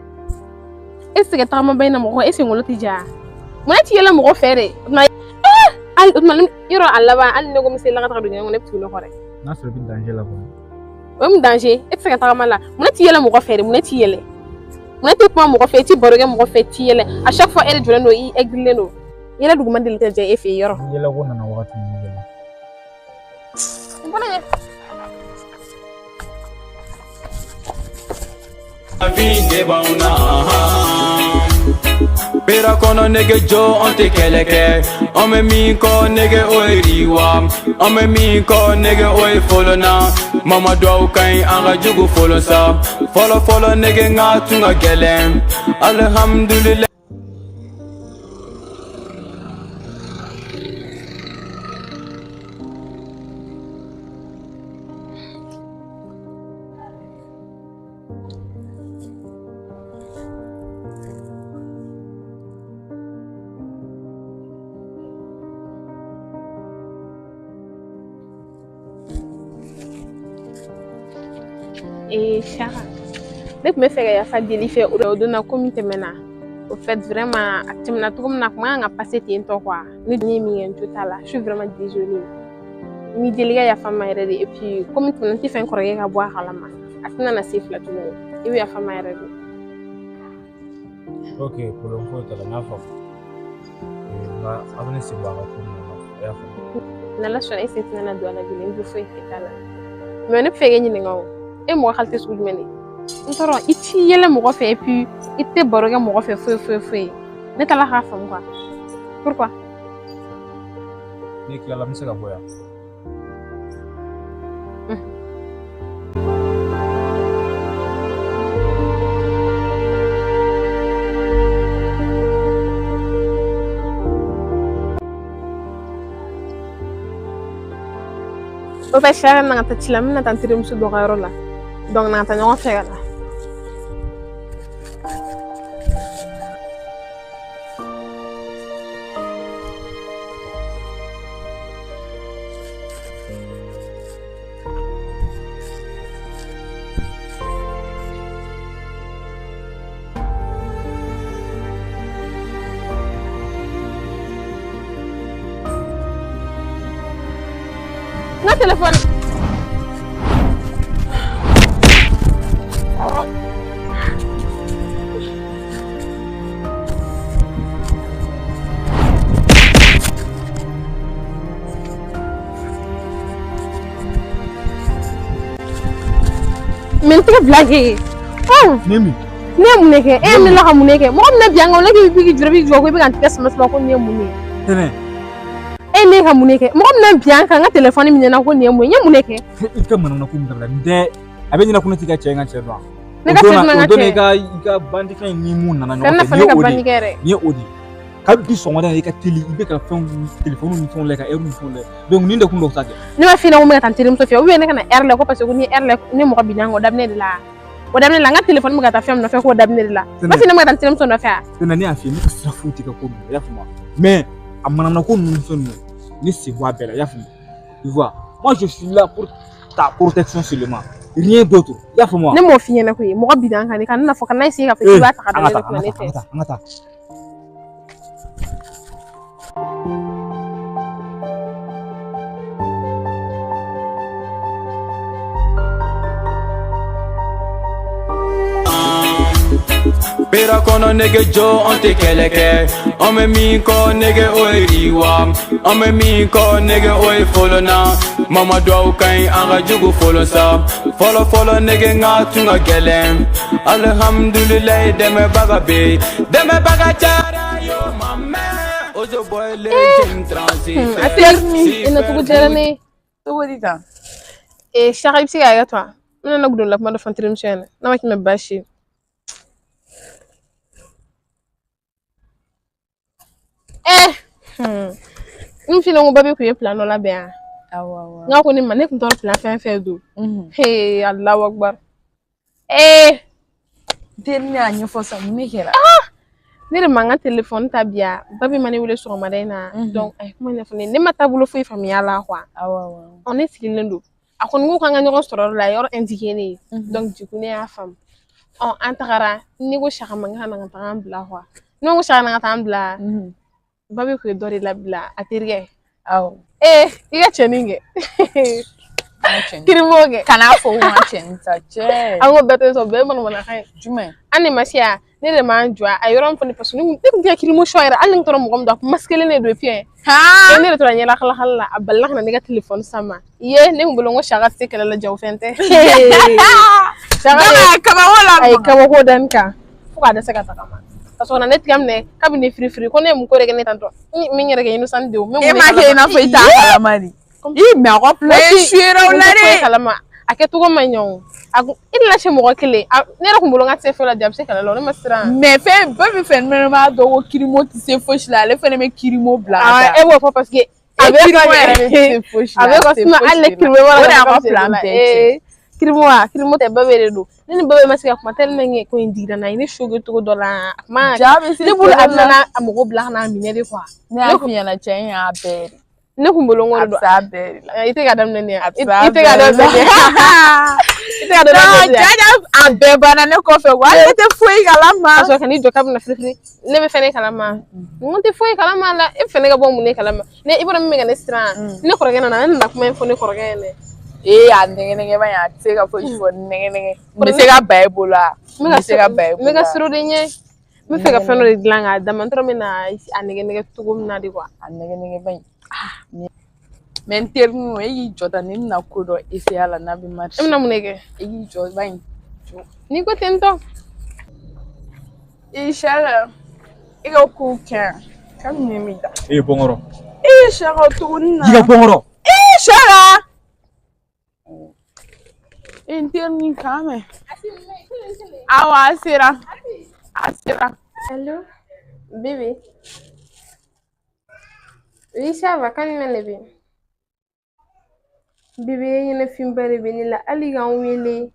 E tɛ se ka tagama ba in na mɔgɔ e senkolo tɛ ja mun ne ti yɛlɛ mɔgɔ fɛ de o tuma hali o tuma yɔrɔ a laban hali ne ko n bɛ se la ka taga don ɲɛgɛn kɔnɔ ne bɛ tugu ne kɔ dɛ. N'a sɔrɔ i bɛ danger la kɔni. O ye mun danger e tɛ se ka tagama la mun ne ti yɛlɛ mɔgɔ fɛ de mun ne ti yɛlɛ mun ne tɛ kuma mɔgɔ fɛ i ti baro kɛ mɔgɔ fɛ i ti yɛlɛ à chaque fois e de jɔlen don i aigrilen don yɛlɛ duguma deli tɛ diya e fɛ yen yɔrɔ. Ni yɛlɛko nana wagati min yɛlɛ. N bɔra yen. Bera kɔnɔ nege jɔ an tɛ kɛlɛ kɛ an bɛ min kɔ nege o ye yiriwa an bɛ min kɔ nege o ye fɔlɔ na mama dɔw ka ɲi an ka jugu fɔlɔ sa fɔlɔ fɔlɔ nege ŋa tun ka gɛlɛn alihamudulila. Ee Saka ne tun bɛ fɛ ka yafa deli fɛ o don na ko min tɛmɛna au fait vraiment a tɛmɛna cogo min na a kun man kan ka passer ten tɔ quoi ne ye min kɛ n jo t'a la je suis vraiment désolée n b'i deli ka yafa n ma yɛrɛ de et puis komi tɛmɛna n tɛ fɛ n kɔrɔkɛ ka bɔ a kalama a tɛna na se fila tuguni i bɛ yafa n ma yɛrɛ de. Ok problème foyi t'a la n y'a faamu. Nka a bɛ ne sen bɔ a ka ko ninnu na i y'a faamu. N'Ala sɔnna e sen tɛna na don a la bilen n jo foyi t'a la mais ne bɛ fɛ k'e ɲininka o. E mɔgɔ qualité sugu jumɛn de n tɔɔrɔ i t'i yɛlɛ mɔgɔ fɛ et puis i tɛ baro kɛ mɔgɔ fɛ foyi foyi foyi ne taara k'a faamu quoi pourquoi. N'i tilala n bɛ se ka bɔ yan. O fɛ sɛ na ka taa ci la, n bɛna taa n terimuso dɔ ka yɔrɔ la. Donc na ka taa ɲɔgɔn fɛ ka na. N ka telefɔni. Mais n tɛgɛ bila kɛ. Ne min? Ne ye mun de kɛ? E ye ne la ka mun de kɛ? Mɔgɔ min na bi an kan, o la k'i b'i jɔ, i b'i jɔ ko i bɛ ka n tɛgɛ sama sama ko nin ye mun ye? Tɛnɛ. E ne ka mun de kɛ? Mɔgɔ min na bi an kan, n ka telefɔni minɛ na ko nin ye mun ye? N ye mun de kɛ? I ka manamana ko min dabila nin tɛ a bɛ ɲɛna ko ne t'i ka cɛ ye n ka cɛ dɔn. Ne ka cɛ jumɛn ka O don cɛ? i ka bandikɛ in ni mun nana Fɛn ɲɔgɔn na fɛ fɔ nin ne ye ka o de ye. bandikɛ yɛrɛ. Nin ye o de ye. Kabi bi sɔgɔmada in na i ka teli i bɛ ka fɛnw telefɔniw ni fɛnw lajɛ ka ɛriw ni fɛnw lajɛ donc nin de kun don sa kɛ. Ne m'a f'i ɲɛna ko n bɛ ka taa n terimuso fɛ yen, ne ka na ɛri la ko parce que ni ɛri la ni mɔgɔ binna n kan o daminɛ de la. O daminɛ la n ka telefɔni bɛ ka taa fɛn min nɔfɛ k'o daminɛ de la. N b'a f'i ɲɛna n bɛ ka taa n terimuso nɔfɛ wa? Tɛnɛ ne y'a f'i ye ne ka sira foyi t'i ka ko ninnu na i y'a faamu wa? Mais a manamana ko ninnu ni fɛn ninnu ne sen bɔ a bɛɛ la i y'a faamu. Tu vois, moi je suis là pour ta protection seulement, rien d'autre. I y'a faamu wa? Ne m'o f'i ɲɛna koyi, mɔgɔ binna n kan de ka na fɔ ka na essayer k'a fɔ k'i b'a ta ka An da ka ne de taa kunna an ne ka taa tɛ. an ka taa an ka taa. Bera kɔnɔ nege jo an tɛ kɛlɛ kɛ an bɛ min kɔ nege o ye yiriwa an bɛ min kɔ nege o ye folona mama dɔw ka ɲi an ka jugu folo sa fɔlɔ fɔlɔ nege ŋa tun ka gɛlɛn alihamudulilayi dɛmɛbaga bɛ yen dɛmɛbaga cayara yo ma mɛn ozo boy le jim transi A teri i na cogo diyara ne ye. Cogo di tan? Ee Saka i bɛ se ka hakɛ to wa? N bɛna gundo la kuma dɔ fɔ n terimuso ɲɛna n'a ma k'i ma baasi ye. N f'i ɲɛna ko Babi kun ye plan dɔ labɛn wa? Awɔ awɔ. N k'a ko ne ma ne kun t'a dɔn plan fɛn fɛn don. Hey Alahu akibar. Ee Teri ne y'a ɲɛfɔ sisan mun de kɛra? Ne de ma n ka telefɔni ta bi ya Babi ma ne wele sɔgɔmada in na. Donc a ye kuma ɲɛfɔ ne ye ne ma taabolo foyi faamuya a la quoi. Awɔ awɔ. Ɔ ne sigilen don a kɔni ko k'an ka ɲɔgɔn sɔrɔ yɔrɔ la a ye yɔrɔ indiqué ne ye. Donc du coup ne y'a faamu. Ɔ an tagara ne ko Saka ma n ka na ka taga an bila quoi. Ne ko Saka na ka taa an bila. Babi kun ye dɔ de labila a terikɛ. Awɔ. Ee i ka cɛnin kɛ. Kirimo kɛ. Kan'a fɔ ko n ka cɛnin ta cɛ. An ko bɛɛ tɛ sɔn bɛɛ ye manamanakan ye. Jumɛn? An de ma se yan ne de m'an jɔ a ye yɔrɔ min fɔ ne parce que ne kun tɛ ka kirimo sɔ yɛrɛ hali ni n tora mɔgɔ min dɔn a kun masikelen de don et puis ne de tora ɲɛla kalakala la a balila ka na ne ka telefɔni sama ye ne kun bolo n ko Saka tɛ se kɛlɛ la jagofɛn tɛ. Saka de kabako la. A ye kabako da n kan fo k'a dɛsɛ ka tagama. Ka sɔrɔ ka na ne tigɛ minɛ kabini ne firifiri ko ne ye mun ko de kɛ ne tantɔ n min yɛrɛ kɛ innocent de ye o. E m'a kɛ i n'a fɔ i t'a kalama de. I mais a ka plan suyera o la dɛ. Kalama a kɛcogo ma ɲɛ o. A kun i nana se mɔgɔ kelen ne yɛrɛ kun bolo n ka se fɛn la de a bɛ se kɛlɛ la o ne ma siran. Mais fɛn bɛɛ bɛ fɛn fɛnɛ b'a dɔn ko kirimo tɛ se fosi la ale fɛnɛ bɛ kirimo bila ka taa. E b'o fɔ parce que a bɛ kirimo yɛrɛ bɛ se fosi la. A bɛ ka sinon hali ne kirimo o de y'a ka plan bɛɛ tiɲɛ. Kirimo wa kirimo tɛ Babe de don ne ni Babe ma se ka kuma tellement que ko in digira n na a ye ne choqué cogo dɔ la a kuma Ja bɛ se ne bolo a bɛna a mɔgɔ bila ka n'a minɛ de quoi. Ne y'a f'i ɲɛna cɛ in y'a bɛɛ de. Ne kun bolo n ko de don. A bɛ s'a bɛɛ de la. I tɛ ka daminɛ nin ye. A bɛ s'a I tɛ ka bɛɛ de daminɛ la. nin ye. I tɛ ka daminɛ nin ye. Jaja a bɛɛ banna ne kɔfɛ wa ne tɛ foyi kalama. Ka sɔrɔ ka n'i jɔ k'a bɛna firifiri ne bɛ fɛn ne kalama. N ko n tɛ foyi kalama la e bɛ fɛ ne ka bɔ mun de kalama ne i b'a dɔn min bɛ ka ne siran ne kɔrɔkɛ nana ne nana kuma in fɔ ne kɔrɔkɛ ɲɛna. Ee a nɛgɛ nɛgɛ ba in a tɛ se ka fosi fɔ nɛgɛ nɛgɛ. N bɛ se ka ba e bolo wa? N bɛ se ka ba e bolo N bɛ ka siran o de ɲɛ. N bɛ fɛ ka fɛn dɔ de dilan k'a d'a ma n t'a dɔn n bɛ na a nɛgɛ nɛgɛ cogo min na de quoi. A nɛgɛ nɛgɛ ba in. Mais n terinin e k'i jɔ tan ne bɛna ko dɔ essayer a la n'a bɛ marcher. E bɛna mun de kɛ? E k'i jɔ ba in. N'i ko ten tɔ. Ee Saka e ka kow kɛ yan kabini ne m'i da. E bɔ n kɔrɔ. Ee Saka o tuguni na. I ka bɔ n kɔrɔ. Ee Saka. Ee n terinin k'an mɛn. Awɔ a sera. A sera. Allo bébé. Oui, ça va, kan jumɛn de bɛ yen? Bébé ɲɛnafinba de bɛ ne la hali ka n wele.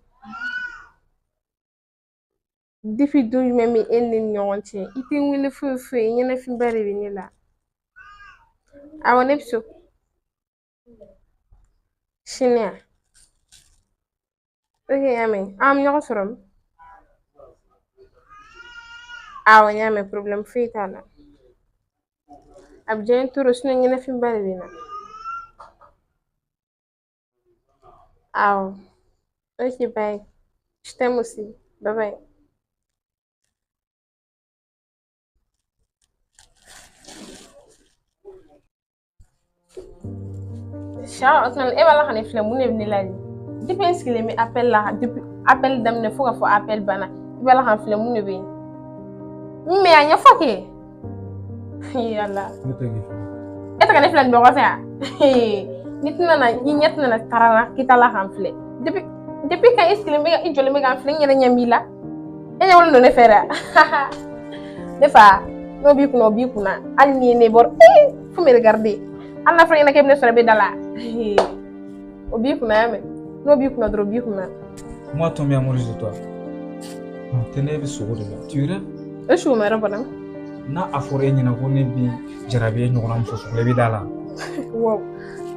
Depuis don jumɛn bɛ e ni ne ni ɲɔgɔn cɛ? I tɛ n wele foyi foyi, ɲɛnafinba de bɛ ne la. Awɔ, ne bɛ so. Sini ya? Ok, n y'a mɛn. An bɛ ɲɔgɔn sɔrɔ min? Awɔ, n y'a mɛn, problème foyi t'a la. A bɛ diya n ye trop sinon ɲɛnafinba de bɛ n na. Awɔ. Ok, bye. Je t'aime aussi. Bye bye. Siya, e b'a la ka ne filɛ mun de bɛ ne la de? Depuis n sigilen bɛ appel la, depuis appel daminɛ fo ka fɔ appel banna, i b'a la ka n filɛ mun de bɛ yen? Mais a ɲɛfɔ kɛ. Yala. Ne tɛ k'i filɛ. E tɛ ka ne filɛ nin bɛɛ kɔfɛ wa? Ni tɛna na, i ɲɛ tɛna na taara la k'i t'a la ka n filɛ. Depuis quand i sigilen bɛ i jɔlen bɛ ka n filɛ, n yɛrɛ ɲɛ b'i la. E ɲɛ wolo don ne fɛ dɛ. Ne fa, n'o b'i kunna, o b'i kunna. Hali ni ye ne bɔ, faut me regarder. Hali n'a fɔra i ɲɛna k'e bɛ ne sɔrɔ i bɛ da la. O b'i kunna, y'a mɛn? N'o b'i kunna dɔrɔn, o b'i kunna. Moi, tomber amoureuse de toi. Non, tɛnɛ bɛ sogo de la. Tu rêves? E sogo ma yɔrɔ bɔ n na. N'a a fɔra e ɲɛna ko ne bɛ jarabi e ɲɔgɔnna muso sugu la, i bɛ da la. Wow.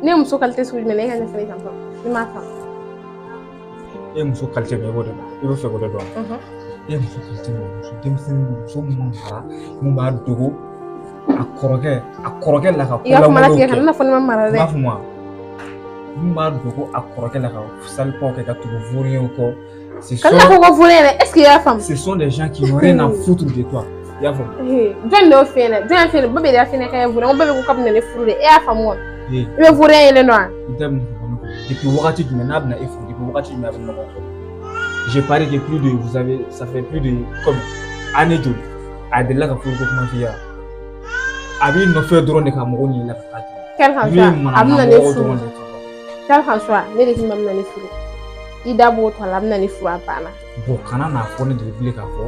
Ne ye muso qualité sugu jumɛn ye? E ka ɲɛfɔ ne kan fɔlɔ. Ne m'a faamu. E ye muso qualité min ye, i b'o de dɔn. I bɛ fɛ k'o de dɔn. E ye muso qualité min ye, muso denmisɛnnin, muso min ma mara, mun b'a dogo a kɔrɔkɛ la ka I ka kuma latigɛ kana fɔ ne ma mara dɛ. N b'a fɔ ma, mun b'a dogo a kɔrɔkɛ la ka salipaw kɛ ka tugu vaurienw kɔ. Kana fɔ ko vaurien dɛ, est-ce que i y'a faamu? Ce sont des gens qui n'ont rien à foutre de toi. I y'a faamu? Jɔn de y'o f'i ɲɛna? Jɔn y'a f'i ɲɛna? Bɛɛ de y'a f'i ɲɛna k'a ye vaurien. Ko bɛɛ bɛ ko k'a bɛna ne furu de. E y'a faamu wa? I bɛ vaurien yelen dɔn wa? I da bɛna fɔ ne kɔ. Depuis wagati jumɛn n'a bɛna e furu? Depuis wagati jumɛn a bɛ ɲɔgɔn kɔ? J'ai parlé que plus de, vous avez, ça fait plus de comme année joli a delila ka furu ko kuma f'i ye wa? A b'i nɔfɛ dɔrɔn de ka mɔgɔw ɲini la ka taa. Quel qu'en soit, a bɛna ne furu. Quel qu'en soit, ne de k'i ma bɛna ne furu. I da b'o tɔ la, a bɛna ne furu, a banna. Bon, kana n'a fɔ ne de bilen k'a fɔ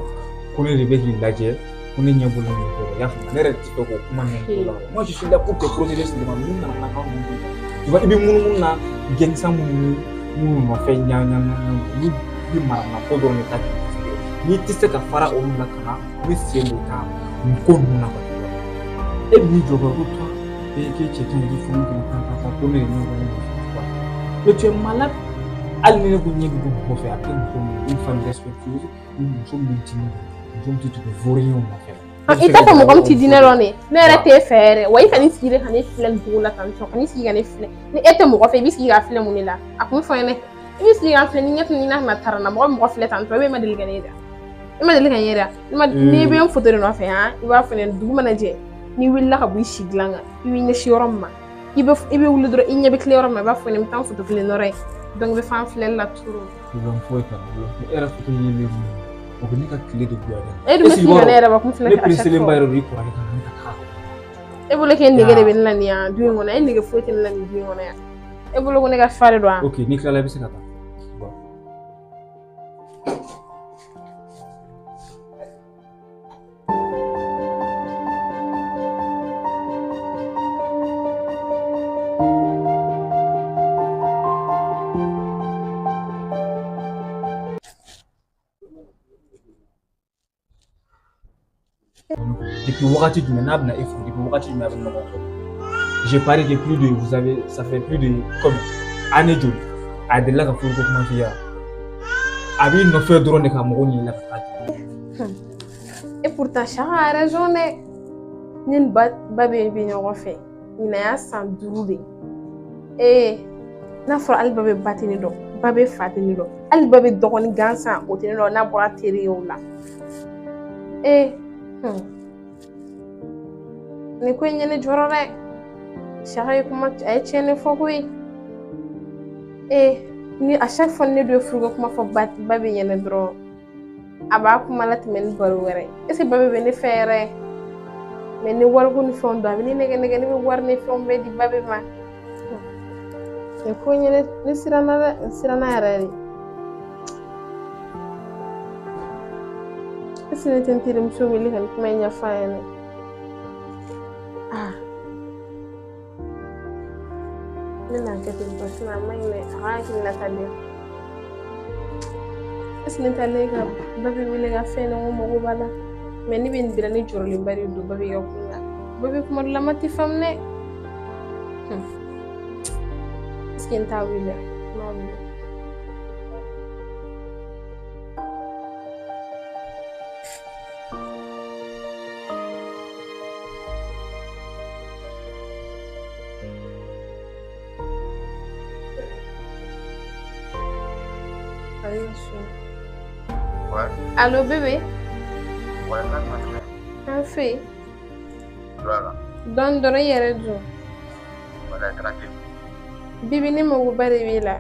ko ne de bɛ k'i lajɛ, ko ne ɲɛ bolo nin kɔrɔ. I y'a faamu? Ne yɛrɛ tɛ fɛ k'o kuma mɛn la. Moi, je suis là pour te protéger seulement. Mun nana n'a ka mun ye? Tu vois, i bɛ munumunu na gɛnsan minnu minnu nɔfɛ ɲa ɲa ɲa, olu bɛ marana ko dɔrɔn de ta k'i sɛgɛrɛ. N'i tɛ se ka fara olu la ka na, i bɛ sen don ta nin ko ninnu na. E b'i jɔ ko toi, k'e cɛ ka ɲi, k'i furu kɛnɛ tan tan ko ne de ɲɛ bolo. Mais tu es malade. Hali ni ne ko ɲɛ bɛ bɔ mɔgɔ fɛ, a bɛ kɛ muso min ye, une femme respectueuse, muso min t'i muso min tɛ tugu vaurienw nɔfɛ. I t'a fɔ mɔgɔ min t'i diinɛ dɔn de, ne yɛrɛ t'e fɛ yɛrɛ. Wa i kan'i sigi de ka ne filɛ nin cogo la tan tɔ, kan'i sigi ka ne filɛ. Ni e tɛ mɔgɔ fɛ, i b'i sigi ka filɛ mun de la? A kun fɔ n ɲɛna, i b'i sigi ka filɛ ni ɲɛ tun n'a taara na, mɔgɔ bɛ mɔgɔ filɛ tan tɔ, e ma deli ka ne yira. E ma deli ka n yira. N'i bɛ n foto de nɔfɛ, han, i b'a fɔ ne dugu mana jɛ, n'i wulila ka bɔ i si dilan kan, i b'i ɲɛsin yɔrɔ min ma, i bɛ wuli dɔrɔn i ɲɛ bɛ tile yɔrɔ min ma, i b'a fɔ ne bɛ taa n foto kelen nɔrɔ ye. Donc i bɛ fan filɛli la trop. Problème foyi t'a la. E yɛrɛ foto yelen mun ye, o bɛ ne ka tile de goya dɛ. E dun bɛ sigi ka ne yɛrɛ bakun filɛ Ne pressélen ba yɛrɛ don i kɔrɔkɛ ka na ne ka taga. E bolo k'e nege de bɛ ne la nin yan du in kɔnɔ, e nege foyi tɛ ne la nin du in kɔnɔ yan. E bolo ko ne ka fa de don wa? Ok, n'i tilala i bɛ se ka taa. Depuis wagati jumɛn n'a bɛna e furu? Depuis wagati jumɛn a bɛ ɲɔgɔn kɔ? J'ai parlé que plus de, vous avez, ça fait plus de comme année joli a delila ka furu ko kuma f'i ye wa? A b'i nɔfɛ dɔrɔn de ka mɔgɔw ɲini la ka taa. Et pourtant, Chaka a raison dɛ. Ne ni ba bɛ ɲɔgɔn fɛ, ɲinan y'a san 5 de ye. Ee, n'a fɔra hali ba bɛ ba tɛ ne dɔn, ba bɛ fa tɛ ne dɔn, hali ba bɛ dɔgɔnin gansan o tɛ ne dɔn n'a bɔra teriyew la. Ee, nin ko in ye ne jɔrɔ dɛ. Chaka ye kuma, a ye tiɲɛ de fɔ koyi. Ee, ni à chaque fois ne dun ye furuko kuma fɔ ba bɛ ɲɛnɛ dɔrɔn, a b'a kuma latɛmɛ ni baro wɛrɛ ye. Est ce que ba bɛ ne fɛ yɛrɛ? Mais ni wariko ni fɛnw don, a bɛ ne nɛgɛ nɛgɛ, ne bɛ wari ni fɛnw bɛɛ di ba bɛ ma. Nin ko in ye ne siranna dɛ, n siranna yɛrɛ de. Est ce que ne tɛ n terimuso wele ka nin kuma in ɲɛfɔ a ɲɛna? Ah, ne na. kɛ ten tɔ sinon a man ɲi dɛ, a ka hakilinata di yan. Est-ce que ne taalen ka Babi wele ka fɛn dɔ ko mago b'a la? Mais ne bɛ nin bila ne jɔrɔlenba de don Babi ka kun na. Babi kuma dɔ la ma tɛ faamu dɛ. Est-ce que n t'a wele? N b'a wele. Ouais. Allô bébé? Ouais, là, tu An fɛ. Voilà. Dɔɔni dɔrɔn i yɛrɛ dun. Voilà, tranquille. Bibi ne magoba de b'e la.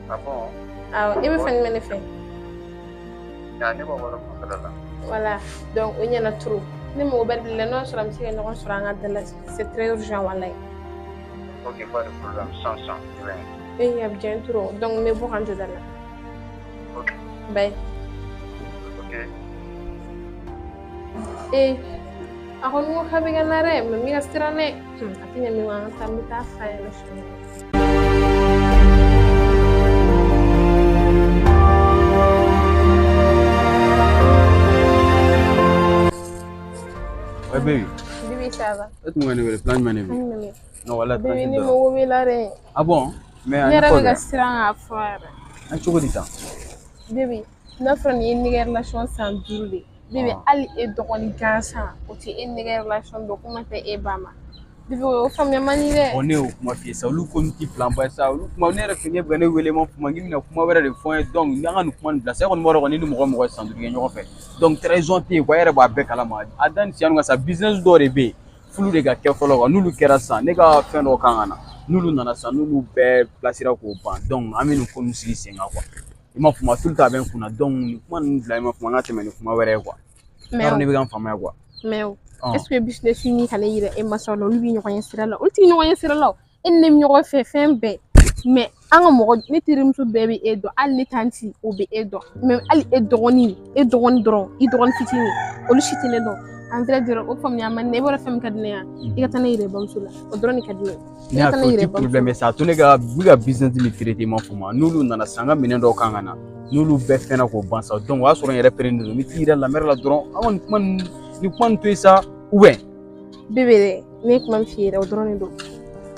Ah bon? Awɔ, e bɛ fan jumɛn de fɛ? Ya, ne b'o yɔrɔ fanfɛla la. Voilà, donc o ɲɛna trop. Ne magoba de b'i la, n'o y'a sɔrɔ an bɛ se ka ɲɔgɔn sɔrɔ an ka da la, c'est très urgent walayi. Ok, pas de problème, sans sans. E a bɛ diya n ye trop, donc n bɛ bɔ ka n jɔ da la. Ok. Bye. Ok. Ee, a kɔni ko k'a bɛ ka na dɛ, mais n bɛ ka siran dɛ. A tɛ ɲɛ min kɔ, an ka taa, n bɛ taa f'a ɲɛna sini. Ouais, baby. Bibi, ça va? E tun ka ne wele plan jumɛn de bɛ yen? Non, wala Bibi, ne mago b'i la dɛ. Ah bon? Mais Ne yɛrɛ bɛ ka siran k'a fɔ yɛrɛ. An cogo di tan? Bibi, n'a fɔra nin ye ne ka relation san 5 de. Bibi, hali e dɔgɔnin gansan, o tɛ e ne ka relation dɔn, kuma tɛ e ba ma. Bibi, o faamuya man di dɛ. Bon, ne y'o kuma f'i ye sa, olu ko nin ti plan ba ye sa, olu kuma ne yɛrɛ fɛ ne bɛ ka ne wele ma kuma k'i bɛna kuma wɛrɛ de fɔ n ye, donc an ka nin kuma nin bila sa, e kɔni b'a dɔn kɔni ni mɔgɔ mɔgɔ ye san 5 kɛ ɲɔgɔn fɛ, donc trahison tɛ yen quoi, e yɛrɛ b'a bɛɛ kalama. A da ni siyan ka sa, business dɔw de bɛ yen, f'olu de ka kɛ fɔlɔ quoi, n'olu kɛra sisan, ne ka fɛn dɔw kan ka na, n'olu nana sisan, n'olu bɛɛ placera k'o ban, donc an bɛ nin ko ninnu sigi sen kan quoi. I m'a faamu, tout le temps a bɛ n kunna, donc nin kuma ninnu bila i m'a faamu, an ka tɛmɛ ni kuma wɛrɛ ye quoi. Mais ne bɛ ka n faamuya quoi. Mais est-ce que business ni ka ne yira e masaw la, olu bɛ ɲɔgɔn ɲɛ sira la, olu tɛ ɲɔgɔn ɲɛ sira la o. E ni ne bɛ ɲɔgɔn fɛ fɛn bɛɛ. Mais an ka mɔgɔ, ne terimuso bɛɛ bɛ e dɔn, hali ne tanti o bɛ e dɔn. Mais hali e dɔgɔnin, e dɔgɔnin dɔrɔn, i dɔgɔnin fitinin, olu si tɛ ne dɔn. En vrai dɔrɔn, o faamuya man di ne, e b'a dɔn fɛn min ka di ne ye, i ka taa ne yɛrɛ bamuso la, o dɔrɔn de ka di ne ye. Ne y'a fɔ o ti problème ye sa, a to ne ka n bɛ ka business min traiter i m'a faamu, n'olu nana sisan, n ka minɛn dɔw kan ka na, n'olu bɛɛ fɛnna k'o ban sa, donc o y'a sɔrɔ n yɛrɛ pɛrɛnnen don, n bɛ t'i yɛrɛ lamɛri la dɔrɔn, an ka nin kuma nin to yen sa, ou bien. Bébé dɛ, ne ye kuma min f'i ye dɛ, o dɔrɔn de don.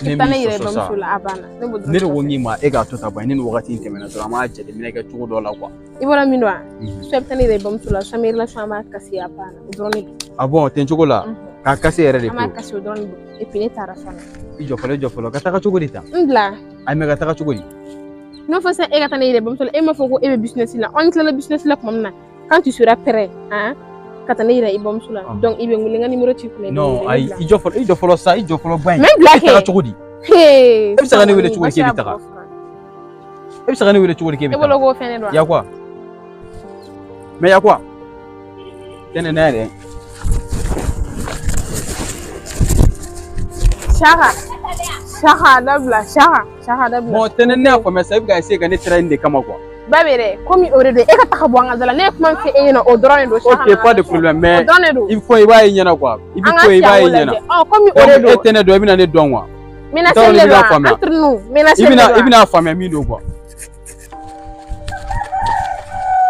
Ne taa ne min yɛrɛ sɔsɔ sa, bamuso la, a banna. Ne b'o dɔrɔn ne de ko de n k'i ma e k'a to tan ban, ni nin wagati in tɛmɛna dɔrɔn, an b'a jateminɛ kɛ cogo dɔ la quoi. I bɔra min dɔn wa? Soit i bɛ taa ne yɛrɛ bamuso la, soit n bɛ relation an b'a kasi, a banna, o dɔrɔn de don. Ah bon, ten cogo la, k'a kasi yɛrɛ de An b'a pewu. kasi, o dɔrɔn de don. Et puis ne taara fana. I jɔ fɔlɔ, i jɔ fɔlɔ, ka taga cogo di tan? N bila. Ayi, mais ka taga cogo di? N'a fɔ sisan e ka taa ne yɛrɛ bamuso la, e m'a fɔ ko e bɛ business la, an tilala business la tuma min na, quand tu seras prêt, hein, ka taa ne yira i bamuso la, donc i bɛ n wele, n ka numéro t'i kunna, i bɛ n Non, wele, n ayi, bila. i jɔ fɔlɔ, i jɔ fɔlɔ sa, i jɔ fɔlɔ ba in. Mais n bila E taga kɛ. cogo di? Hey, E bɛ se ka ne wele cogo di k'e bɛ basi taga? a bɔ fura. E bɛ se ka ne wele cogo di k'e bɛ E bolo taga? k'o fɛn ne don wa? Ya quoi? Mais ya quoi? Tɛnɛ ne yɛrɛ. Saka, Saka dabila, Saka, Saka dabila. Bon, tɛnɛ ne y'a faamuya sa, e bɛ ka essayer ka ne trahir nin de kama quoi. Ba bɛ dɛ, komi o de don, e ka taga bɔ an ka da la, ne ye kuma min fɔ e ɲɛna, o dɔrɔn de don. Saka Ok, na pas de problème, mais o dɔrɔn de don. i bɛ ko i b'a ye ɲɛna quoi. I bɛ An ka ko i b'a siyanko ye ɲɛna. lajɛ. Ɔ, komi o de Donc e don. tɛ ne dɔn, i bɛna ne dɔn quoi. Menacer N t'a dɔn de n'i don bɛna wa? faamuya. Entre nous, menacer I de bɛna don i wa? bɛna faamuya min don quoi.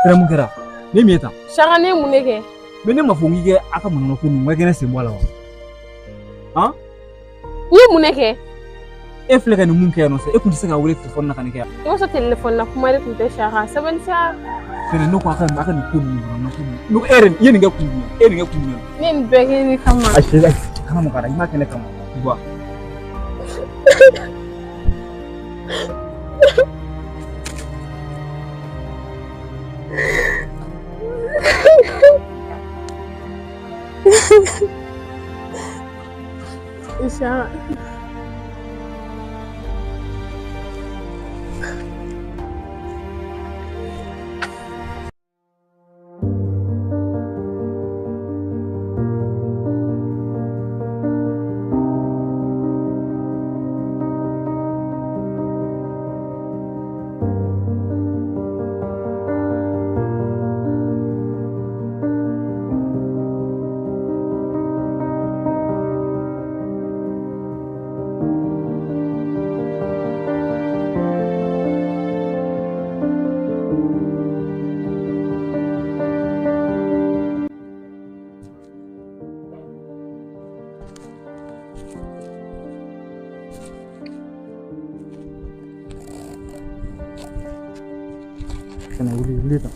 Fɛrɛ mun kɛra? Ne min ye tan? Saka, ne ye mun de kɛ? Mais ne m'a fɔ k'i kɛ a ka manamana ko ninnu, n ka kɛnɛ sen bɔ a la wa? Han? I ye mun de kɛ? E filɛ ka nin mun kɛ yan nɔ sisan, e kun tɛ se ka wele telefɔni na ka nin kɛ yan. I b'a sɔrɔ telefɔni na kuma de tun tɛ Saka, sabali sa. Fɛnɛ ne ko a ka nin ko ninnu manamana ko ninnu. Ne ko e yɛrɛ i ye nin kɛ kun jumɛn? E ye nin kɛ kun jumɛn? Ne ye nin bɛɛ kɛ de kama. Ayi, ayi, kana maga a la, i m'a kɛ ne kama. Tu vois? Saka. Fɛnɛ wuli wuli tan.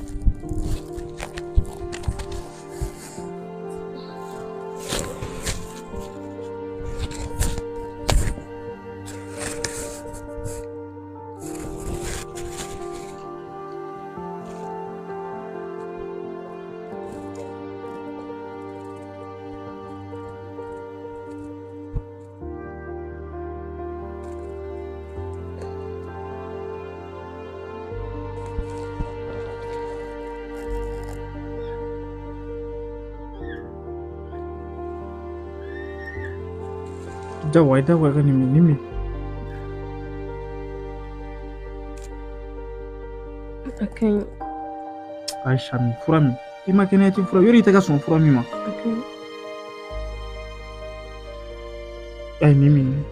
Jagoya jagoya ka nin min nin min. A ka ɲi. Aisha min fura min i ma kɛnɛya i tɛ fura yɔrɔ i tɛ ka sɔn fura min ma. A ka ɲi. Ayi nin min.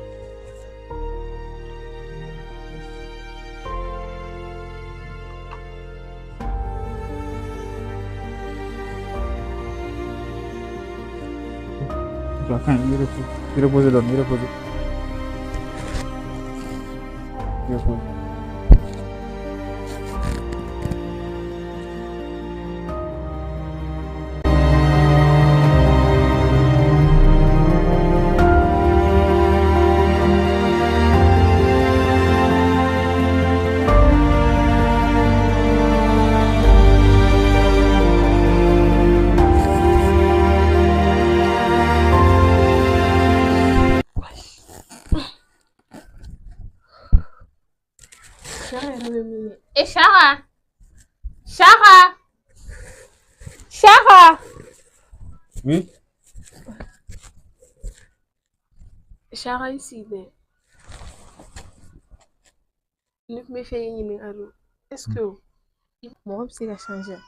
A ka ɲi i repose. Repose dɔɔni repose. Repose. E Shaka! Shaka! Shaka! Oui? Shaka i sigilen. Ne tun bɛ fɛ k'i ɲininka don. Est-ce que mɔgɔ bɛ se ka changer?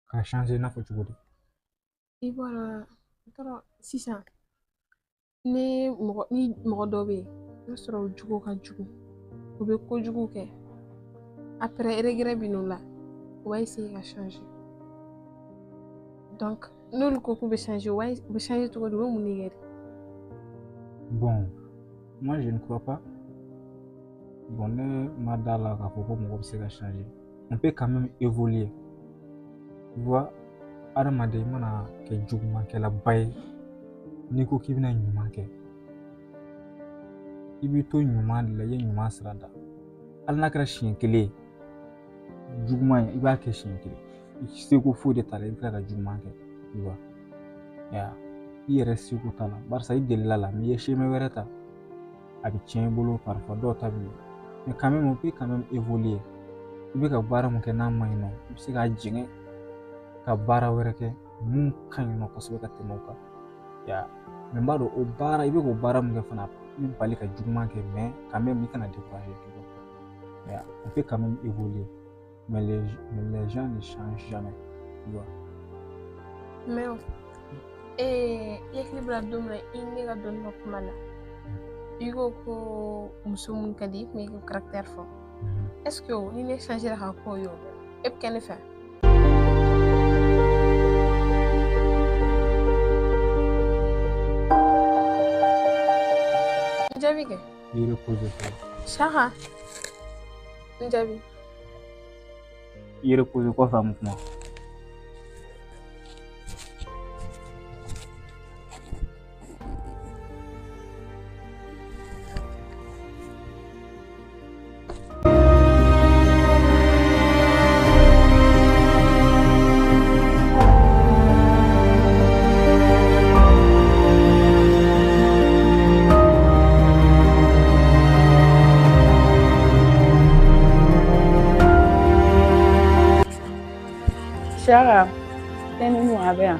Ka changer i n'a fɔ cogo di? I bɔra n t'a dɔn sisan ni mɔgɔ dɔ bɛ yen i b'a sɔrɔ o jogo ka jugu u bɛ kojugu kɛ après regret bɛ n'u la u b'a essayer ka changer donc n'olu ko k'u bɛ changer u bɛ changer cogo di u bɛ mun de kɛ de? Bon, moi je ne crois pas. Bon, ne ma da la k'a fɔ ko mɔgɔ bɛ se ka changer. On peut quand même évoluer. Tu vois, hadamaden i mana kɛ jugumankɛlaba ye n'i ko k'i bɛna ɲuman kɛ i b'i to ɲuman de la i ye ɲuman sira da hali n'a kɛra siɲɛ kelen ye juguman ye i b'a kɛ siɲɛ kelen i seko foyi de t'a la i bɛ tila ka juguman kɛ tu vois ya i yɛrɛ seko t'a la barisa i delila la mais i ye chemin wɛrɛ ta a bɛ tiɲɛ i bolo parfois dɔw ta bɛ ɲɛ mais quand même on peut quand même évoluer i bɛ ka baara mun kɛ n'a ma ɲi nɔ i bɛ se k'a jɛngɛ ka baara wɛrɛ kɛ mun ka ɲi nɔ kosɛbɛ ka tɛmɛ o kan ya mais n b'a dɔn o baara i bɛ k'o baara mun kɛ fana i bɛ bali ka juguman kɛ mais quand même i kana décourager tu vois ya on peut quand même évoluer mais les gens ne changent jamais tu vois. Mais i hakili bɔra don min na i ne ka dɔnni ka kuma la i ko ko muso mun ka di i kun y'i ka caractère fɔ est-ce que ni ne changera ka k'o ye o e bɛ kɛ ne fɛ? N jaabi kɛ. I reposer fɔlɔ. Shaka n jaabi. I reposer kɔfɛ an bɛ kuma. Shaka, tɛni nu a bɛ yan.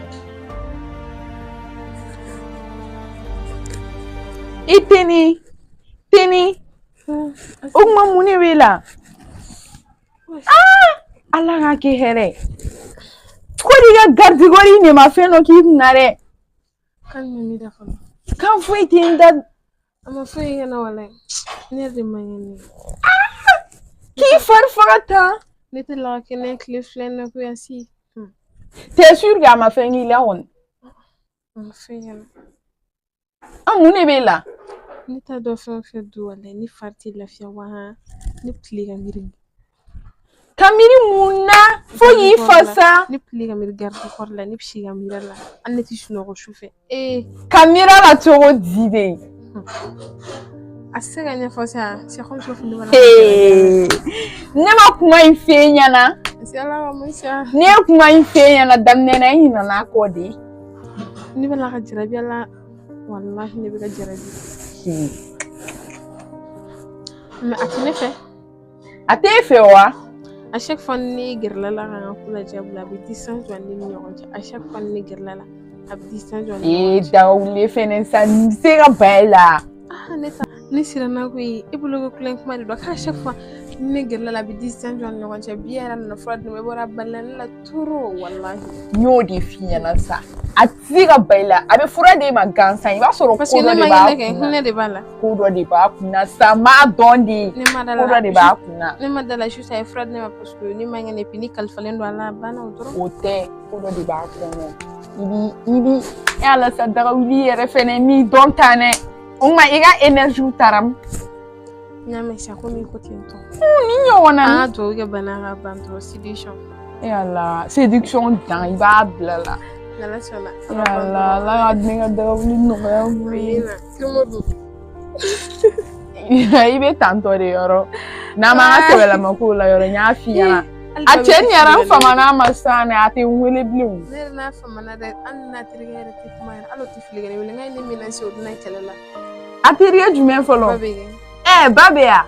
I tɛni, tɛni, o kuma mun de b'e la? Ah! Ala k'a kɛ hɛrɛ ye. Ko n'i ka garijɛgɛ in de ma fɛn dɔ k'i kunna dɛ. Kan min b'i da fɔlɔ. Kan foyi tɛ n da. A ma foyi kɛ n na walayi. Ne yɛrɛ de man kɛnɛ. K'i fari faga tan. Ne tɛ la ka kɛnɛya tile fila in na ko yan si. T'es sûr k'a ma fɛn k'i la kɔni? A ma foyi kɛ n na. An mun de b'e la? Ne t'a dɔn fɛn o fɛn don walayi ne fari tɛ lafiya wa ne tile ka miiri. Ka miiri mun na fo k'i fasa? Ne tile ka miiri garde corps la, ne bɛ si ka miiri a la, hali ne tɛ sunɔgɔ su fɛ. Ee, Ka miiri a la cogo di de? A tɛ se ka ɲɛfɔ sa, c'est comme ça ne b'a la. Hey, ne ma kuma in f'e ɲɛna. C'est ala ka mun sa. Ne ye kuma in f'e ɲɛna daminɛ na, i ɲinɛna a kɔ de. Ne bɛ la ka jarabi a la, walahi ne bɛ ka jarabi. Mais a tɛ ne fɛ. A t'e fɛ wa? À chaque fois ni ne gɛrɛla la ka n ka ko lajɛ bolo, a bɛ distance don ne ni ɲɔgɔn cɛ. À chaque fois ni ne gɛrɛla la, a bɛ distance don ne ni Ee, ɲɔgɔn cɛ. Dawule fɛnɛ sa, nin bɛ se ka ban e la. Ah, ne ta ne siranna koyi, e bolo ko kulonkɛ kuma de don. K'a chaque fois ni ne gɛrɛla la, a bɛ distance don an ni ɲɔgɔn cɛ. Bi yɛrɛ nana fura di ne ma, i bɔra balila ne la trop, walahi. N y'o de f'i ɲɛna sa. A tɛ se ka ban i la. A bɛ fura d'e ma gansan, i b'a sɔrɔ Parce ko que dɔ ne de ma b'a kɛnɛ kɛ, kunna. Hinɛ de b'a la. Ko dɔ de b'a kunna sa, n b'a dɔn de. Ne ma da Ko la. dɔ de b'a kunna. Ne ma da la, juste a ye fura di ne ma parce que ne ma kɛnɛ, puis ni kalifalen don a la, a banna o dɔrɔn. O tɛ, ko dɔ de b'a kɔnɔ. I bi e ala sa, dagawuli yɛrɛ fɛnɛ m'i dɔn tan dɛ. O tuma i ka énergie taara min? N y'a mɛn sa, komi i ko ten tɔ. Ni ɲɔgɔnna. An ka dugawu kɛ bana ka ban dɔrɔn, séduction. E ala, séduction dan i b'a bila la. N'Ala sɔnna. E ala, ala ka ne ka dagawuli nɔgɔya n bolo. Amina. Kirimo dun. I bɛ tantɔ de yɔrɔ. N'an m'an ka sɛbɛlama kow la yɔrɔ, n y'a f'i ɲɛna. A cɛ nin yɛrɛ, n famana a ma sisan dɛ, a tɛ n wele bilen o. Ne yɛrɛ n'a famana dɛ, hali n'a terikɛ yɛrɛ tɛ kuma yɛrɛ, hali o tɛ fili ka ne wele, n k'a ye ne menacer o bɛna kɛlɛ la. A terikɛ jumɛn Ba fɔlɔ? bɛ kɛ. Ɛ, ba bɛ yan.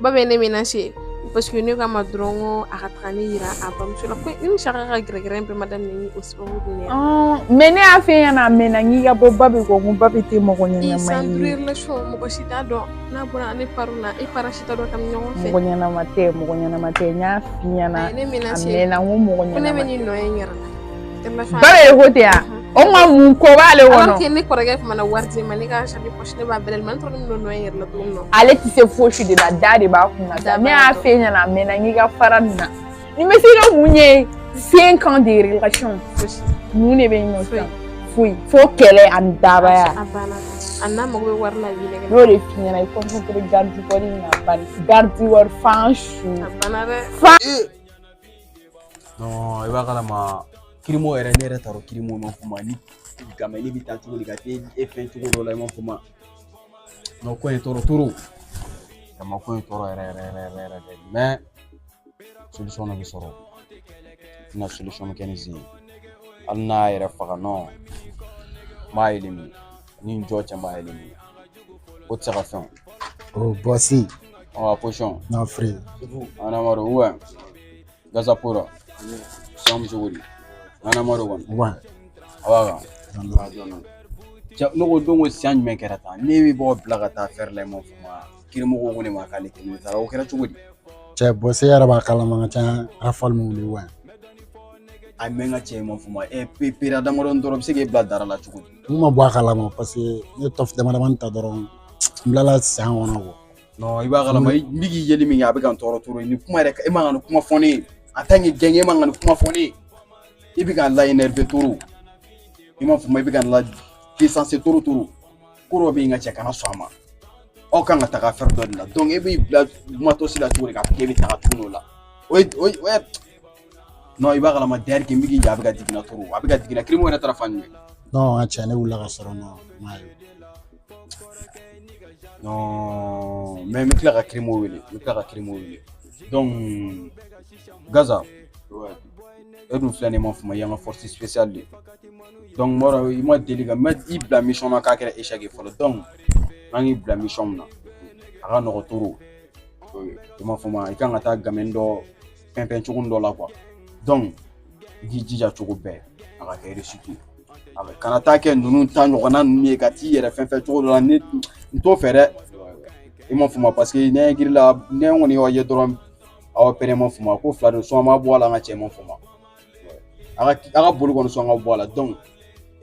Ba bɛ ne menacer parce que ne k'a ma dɔrɔn ko a ka taga ne yira a bamuso la, ko ni saka ka gɛrɛgɛrɛ bɛɛ ma daminɛ ni o sababu de ye. Mais ne y'a f'e ɲɛna a mɛnna n k'i ka bɔ ba bɛ kɔ, ko ba bɛ tɛ mɔgɔ I ɲɛnama san duuru ye. Relation mɔgɔ si t'a dɔn n'a bɔra ne parents na, e parents si t'a dɔn k'an bɛ ɲɔgɔn fɛ. Mɔgɔ ɲɛnama tɛ, mɔgɔ ɲɛnama tɛ, n y'a f'i ɲɛna. A ye ne A menacer mɛnna, n ko mɔgɔ ko ne bɛ ɲɛnama nin tɛ. nɔ ye n yɛrɛ la. Relation Ba bɛ ko ten yan. O tuma mun ko b'ale Alors kɔnɔ? que ne kɔrɔkɛ tun mana wari di ne ma, ne ka chaque poche ne b'a bɛɛ de ma, ne tora ne bɛn'o nɔ ye n yɛrɛ la cogo min na. Ale tɛ se fosi de la, da de b'a kunna. Da Ne b'a y'a kɔnɔ. f'e ɲɛna a mɛnna n k'i ka fara nin na. Nin bɛ se ka mun ɲɛ? 5 ans de relation. Fosi. Mun de bɛ yen nɔ Foyi. sisan? Foyi. Fo kɛlɛ ani dabaya. A banna, a n'a mago bɛ wari la, a b'i nɛgɛ. N y'o de f'i ɲɛna, i concentré garde corps in na bani. Garde corps fan su. A banna dɛ. Non, i b'a kalama kirimo yɛrɛ, ne yɛrɛ t'a dɔn kirimo ma fɔ ma ni gamɛni bɛ taa cogo di ka t'e e fɛn cogo dɔ la, i ma fɔ ma. Non, ko in tɔɔrɔ toro jama, ko in tɔɔrɔ yɛrɛ yɛrɛ yɛrɛ yɛrɛ de, mais solution dɔ bɛ sɔrɔ. N bɛna solution kɛ ni zen ye, hali n'a yɛrɛ faga. Non, n b'a éliminer ni n jɔ cɛ, n b'a éliminer, o tɛ se ka fɛn. O bɔsi. O position. Na free. An amadu ouais Gazapora sisan cogo di? An amadu kɔni. Ouais. A b'a kan cɛ, ne ko don ko siyan jumɛn kɛra tan? Ne bɛ bɔ bila ka taa fɛrɛ la, i ma fɔ ma kirimɔgɔw ko ne ma k'ale kelen taara, o kɛra cogo di? Cɛ, bɔsi yɛrɛ b'a kalama ka ca rafale min wuli wa. A mɛn ka cɛ, i ma fɔ ma ɛ pera damadɔni dɔrɔn bɛ se k'e bila dara la cogo di? N ma bɔ a kalama parce que ne tɔf dama damani ta dɔrɔn, n bilala san kɔnɔ kɔ. Non, i b'a kalama n bɛ k'i yeli min kɛ, a bɛ ka n tɔɔrɔ toro nin kuma yɛrɛ. E man ka nin kuma fɔ ne ye en tant que gɛn, e man ka nin kuma fɔ ne ye. I bɛ ka n la énervé toro, i m'a fɔ ma, i bɛ ka n la desanse toro toro. Ko dɔ bɛ yen ka cɛ, kana sɔn a ma. Aw kan ka taga fɛn dɔ de la, donc e b'i bila matos la cogo di k'a fɔ k'e bɛ taga tuguni o la? O ye non, i b'a kalama d'ailleurs que n bɛ k'i jɔ, a bɛ ka digi n na toro, a bɛ ka digi n na. Kirimo yɛrɛ taara fan jumɛn? Non, n ka cɛ, ne wulila ka sɔrɔ nɔ n m'a ye. Non, mais n bɛ tila ka kirimo wele, n bɛ tila ka kirimo wele. Donc Gaza, e dun filɛ nin ye, ma fɔ ma, i y'an ka force spéciale de ye. Donc n b'a dɔn i ma deli ka n ma i bila mission na k'a kɛra échec ye fɔlɔ. Donc an k'i bila mission min na, a ka nɔgɔn toro, i m'a fɔ ma, i kan ka taa gamɛni dɔ pɛnpɛn cogo dɔ la quoi. Donc i k'i jija cogo bɛɛ a ka kɛ réussite ye, a bɛ kana taa kɛ ninnu ta ɲɔgɔnna ninnu ye ka t'i yɛrɛ fɛn fɛn cogo dɔ la. Ne n t'o fɛ dɛ, i m'a fɔ ma, parce que ne hakili la, ne kɔni y'aw ye dɔrɔn aw pɛrɛn, ma fɔ ma ko fila don, sɔn an ma bɔ a la, an ka cɛ, ma fɔ ma, a ka boli kɔni, sɔn ka bɔ a la. Donc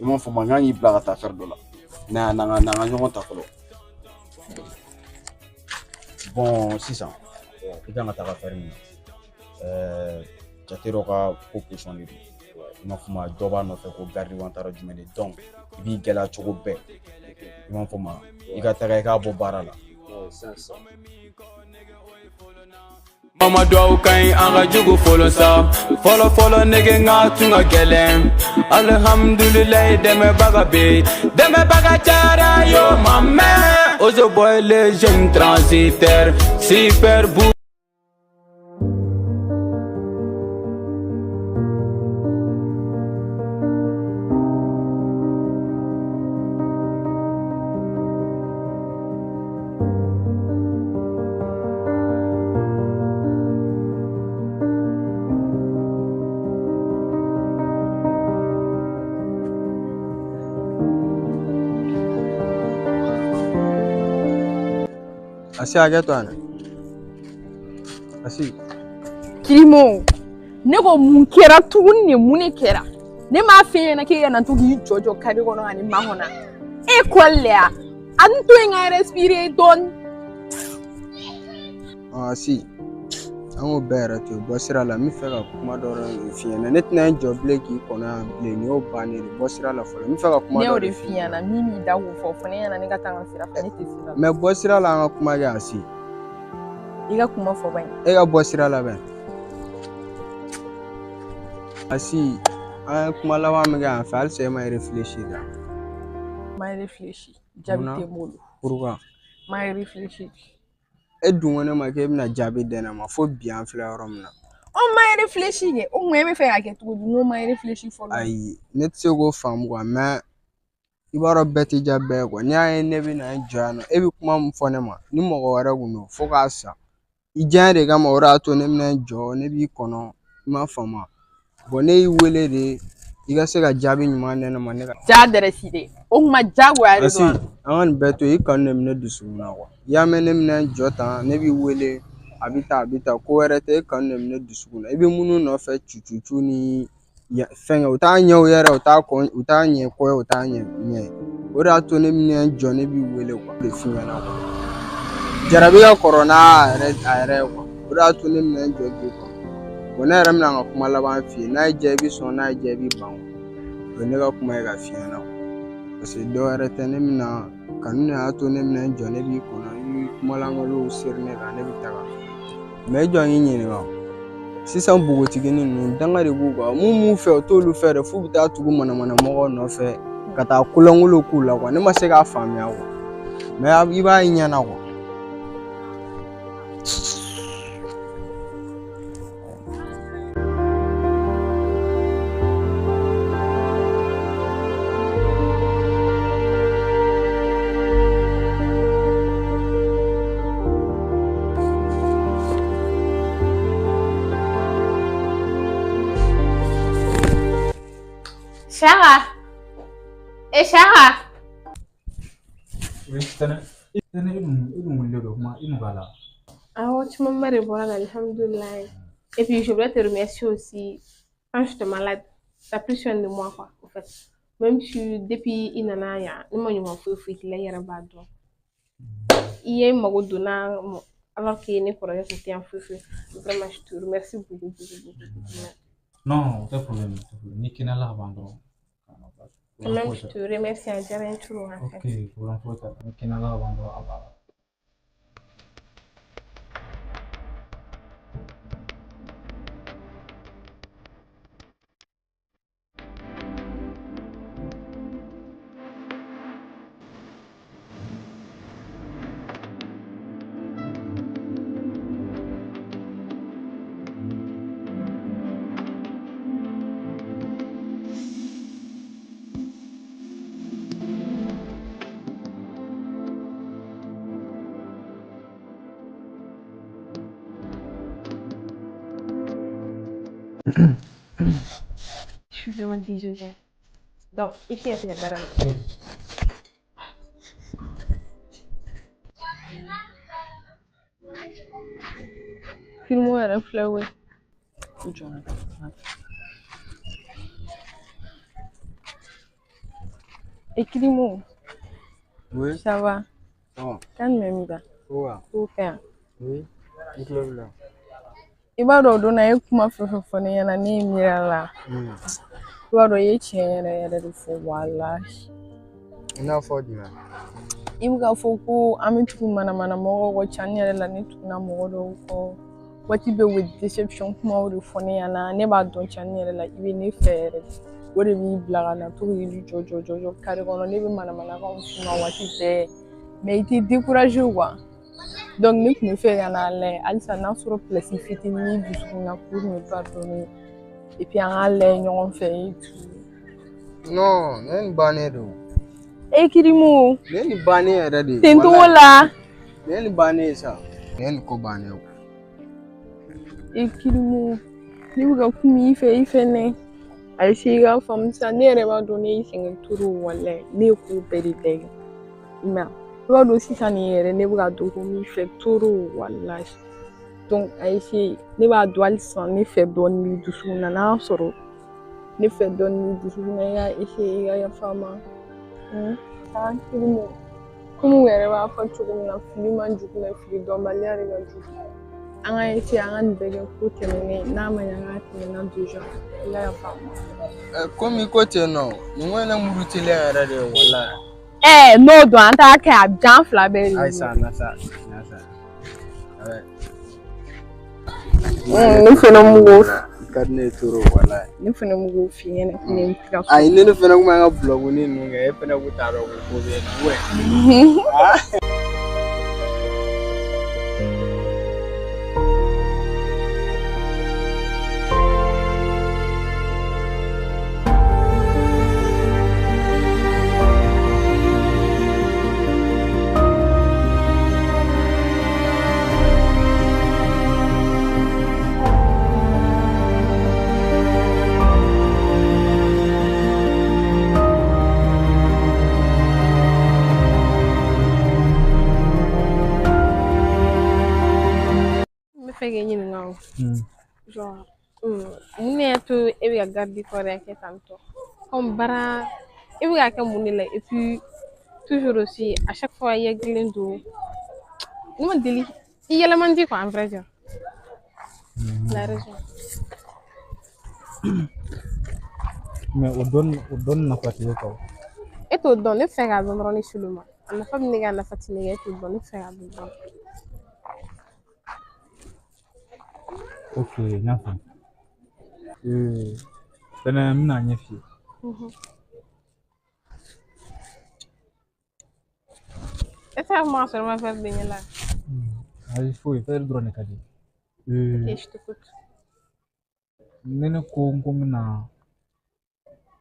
i m'a fɔ ma, n kan k'i bila ka taa fɛn dɔ la, n'an ka ɲɔgɔn ta fɔlɔ. Bon, sisan i kan ka taga fɛn min na, jate dɔ ka ko position de don, i m'a fɔ ma, dɔ b'a nɔfɛ ko garde an taara jumɛn de. Donc i b'i gɛlɛya cogo bɛɛ, i m'a fɔ ma, i ka taga i k'a bɔ baara la. Mama dɔw ka ɲi an ka jugu fɔlɔ sa fɔlɔ fɔlɔ nege ŋa tun ka gɛlɛn alihamudulilayi dɛmɛbaga bɛ yen dɛmɛbaga cayara yo ma mɛn Ozo boy les jeunes transitaires super bou. Asi hakɛ to yan. Asi. Kirimo, ne ko mun kɛra tuguni de, mun de kɛra? Ne m'a f'e ɲɛna k'e kana to k'i jɔ jɔ kare kɔnɔ ka ne makɔnɔ. E kɔli le ya? A n to yen ka respirer dɔɔni. Asi, an k'o bɛɛ yɛrɛ to yen, bɔ sira la. N bɛ fɛ ka kuma dɔ de f'i ɲɛna. Ne tɛna n jɔ bilen k'i kɔnɔ yan bilen, nin y'o bannen de. Bɔ sira la fɔlɔ. N bɛ fɛ ka kuma dɔ de f'i ɲɛna. Ne y'o de f'i ɲɛna, min b'i da k'o fɔ, fɔ ne ɲɛna ne ka taa n ka sira fɛ, ne tɛ sira la. Mɛ bɔ sira la an ka kuma kɛ Asi. I ka kuma fɔ ban. E ka bɔ sira la bɛn. Asi, an ye kuma laban min kɛ yan fɛ, halisa e ma réfléchir da. Ma réfléchir, jaabi tɛ n bolo. Pourquoi? Ma réfléchir. E dun ko ne ma k'e bɛna jaabi di ne ma fo bi an filɛ yɔrɔ min na. O ma réfléchir kɛ, o kun e bɛ fɛ k'a kɛ cogo di? N ko ma réfléchir fɔlɔ. Ayi, ne tɛ se k'o faamu quoi, mais i b'a dɔn bɛɛ tɛ diya bɛɛ ye quoi. N'i y'a ye ne bɛ na n jɔ yan nɔ, e bɛ kuma min fɔ ne ma, ni mɔgɔ wɛrɛ kun don fo k'a sa. I diya de kama o de y'a to ne bɛna n jɔ, ne b'i kɔnɔ, i m'a faamu. Bon ne y'i wele de i ka se ka jaabi ɲuman di ne ma ne ka. Ja dɛrɛsi de, o kuma diyagoya de don. Asi, an ka nin bɛɛ to yen, i kanu de bɛ ne dusukun na quoi. I y'a mɛn ne bɛna n jɔ tan, ne b'i wele, a bɛ tan a bɛ tan, ko wɛrɛ tɛ, e kanu de bɛ ne dusukun na. I bɛ minnu nɔfɛ cucucu ni fɛnkɛ, u t'a ɲɛ u yɛrɛ, u t'a kɔ, u t'a ɲɛ kɔ ye, u t'a ɲɛ ɲɛ. O de y'a to ne bɛna n jɔ, ne b'i wele quoi. De f'i ɲɛna quoi. Jarabi ka kɔrɔ n'a yɛrɛ ye quoi. O de y'a to ne bɛna n jɔ k'i kɔnɔ. Bon ne yɛrɛ bɛna n ka kuma laban f'i ye, n'a y'i diya i bɛ sɔn, n'a y'i diya i bɛ ban. O ye ne ka kuma ye ka f'i ɲɛna. Parce que dɔ wɛrɛ tɛ, ne bɛna kanu de y'a to ne bɛna n jɔ, ne b'i kɔnɔ, i bɛ kumalankolonw seri ne kan, ne bɛ taga. Mɛ i jɔ n k'i ɲininka. Sisan npogotiginin ninnu danga de b'u kan, mun b'u fɛ u t'olu fɛ dɛ, f'u bɛ taa tugu manamanamɔgɔw nɔfɛ ka taa kolankolon k'u la quoi. Ne ma se k'a faamuya quoi. Mɛ i b'a ye ɲɛna quoi. Shara! Eh Shara! Oui, Tɛnɛ. Tɛnɛ, e dun wulilen don kuma, i nɔgɔya la. Awɔ, camanba de bɔra la, alhamdulilayi. Et puis je voulais te remercier aussi. Quand j'étais malade, t'as pris soin de moi quoi, en fait. Même si depuis i nana yan, ne ma ɲuman foyi foyi k'i la, i yɛrɛ b'a dɔn. I ye n mago donna alors que ne kɔrɔkɛ tun tɛ yan foyi foyi. Vraiment, je te remercie beaucoup, beaucoup, beaucoup, beaucoup. Non, o tɛ problème, o tɛ problème. N'i kɛnɛyala ka ban dɔrɔn. Quand même, je te remercie a diyara n ye trop en fait. Ok, problème foyi t'a la. N'i kɛnɛyala ka ban dɔrɔn a banna. Je suis vraiment désolée. Donc, ici, c'est la balle. Filme-moi un flower. Écris-moi. Oui. Ça va? Ça va. Kan jumɛn b'i la? Wa. K'o kɛ yan. Oui. I tulo b'i la. I b'a dɔn o don na e ye kuma fɛn fɛn fɔ ne ɲɛna, ne ye miiri a la. I b'a dɔn i ye tiɲɛ yɛrɛ yɛrɛ de fɔ walahi. I n'a fɔ jumɛn? I bɛ k'a fɔ ko an bɛ tugu manamana mɔgɔw kɔ, cani yɛrɛ la ne tuguna mɔgɔ dɔw kɔ. Waati bɛɛ u bɛ déception kumaw de fɔ ne ɲɛna. Ne b'a dɔn cɛnni yɛrɛ la i bɛ ne fɛ yɛrɛ de. O de b'i bila ka na to k'i jɔ jɔ jɔ jɔ kare kɔnɔ. Ne bɛ manamanakanw f'i ma waati bɛɛ. Mais i t'i décourager quoi. Donc ne tun bɛ fɛ ka n'a lajɛ halisa n'a sɔrɔ place fitinin b'i dusukun na pour me pardonner. Et puis an k'a lajɛ ɲɔgɔn fɛ et tout. Non, ne ni bannen don. E Kirimu. Ne ni bannen yɛrɛ de. Ten togo la. Ne ni bannen ye sa. Ne ni ko bannen o. E Kirimu, ne bɛ ka kuma i fɛ i fɛnɛ. A essayer i k'a faamu sa, ne yɛrɛ b'a dɔn ne y'i sɛgɛn trop walayi. Ne ye ko bɛɛ de da i kan. I m'a ye. I b'a dɔn sisan nin yɛrɛ ne bɛ ka dɔn ko n b'i fɛ trop walayi. Donc a essayer ne b'a dɔn hali sisan ne fɛ dɔɔnin b'i dusukun na, n'a y'a sɔrɔ ne fɛ dɔɔnin b'i dusukun na, i k'a essayer i ka yafa n ma. Ah Kirimu, komi u yɛrɛ b'a fɔ cogo min na fili man jugu mɛ fili dɔnbaliya de ka jugu. An ka essayer an ka nin bɛɛ kɛ ko tɛmɛnen n'a ma ɲɛ k'a tɛmɛna déjà i ka yafa n ma. Komi i ko ten nɔ, nin ko in ne murutilen yɛrɛ de ye walayi. N'o don an t'a kɛ a jan fila bɛɛ de Ayi sa, na sa, na sa. Ne fɛnɛ m'o Ka di ne ye trop walayi. Ne fɛnɛ m'o f'i ɲɛna ne bɛ ka so. Ayi ne ne fɛnɛ kun b'an ka bulɔkuni ninnu kɛ, e fɛnɛ kun t'a dɔn ko ko bɛ yen nɔ. N bɛ fɛ k'i ɲininka o. Genre, mun de y'a to e bɛ ka garde corps kɛ tantɔ? Comme baara e bɛ k'a kɛ mun de la? Et puis toujours aussi à chaque fois i ɲɛkilen don. Ne ma deli i yɛlɛ man di quoi en vrai dire. La raison. Mais o dɔnni nafa tɛ e kan o. E t'o dɔn, ne bɛ fɛ k'a dɔn dɔrɔn ne suloma. A nafa bɛ ne kan, a nafa tɛ ne kan, e t'o dɔn, ne bɛ fɛ k'a dɔn dɔrɔn. Ok, n y'a faamu. Fɛnɛ n bɛna ɲɛ f'i ye. E tɛ se ka kuma ka sɔrɔ i ma fɛn bɛɛ ɲɛ la. Ayi foyi, fɛn dɔrɔn de ka di. Ok, je t'écoute. Ne ko n ko n bɛna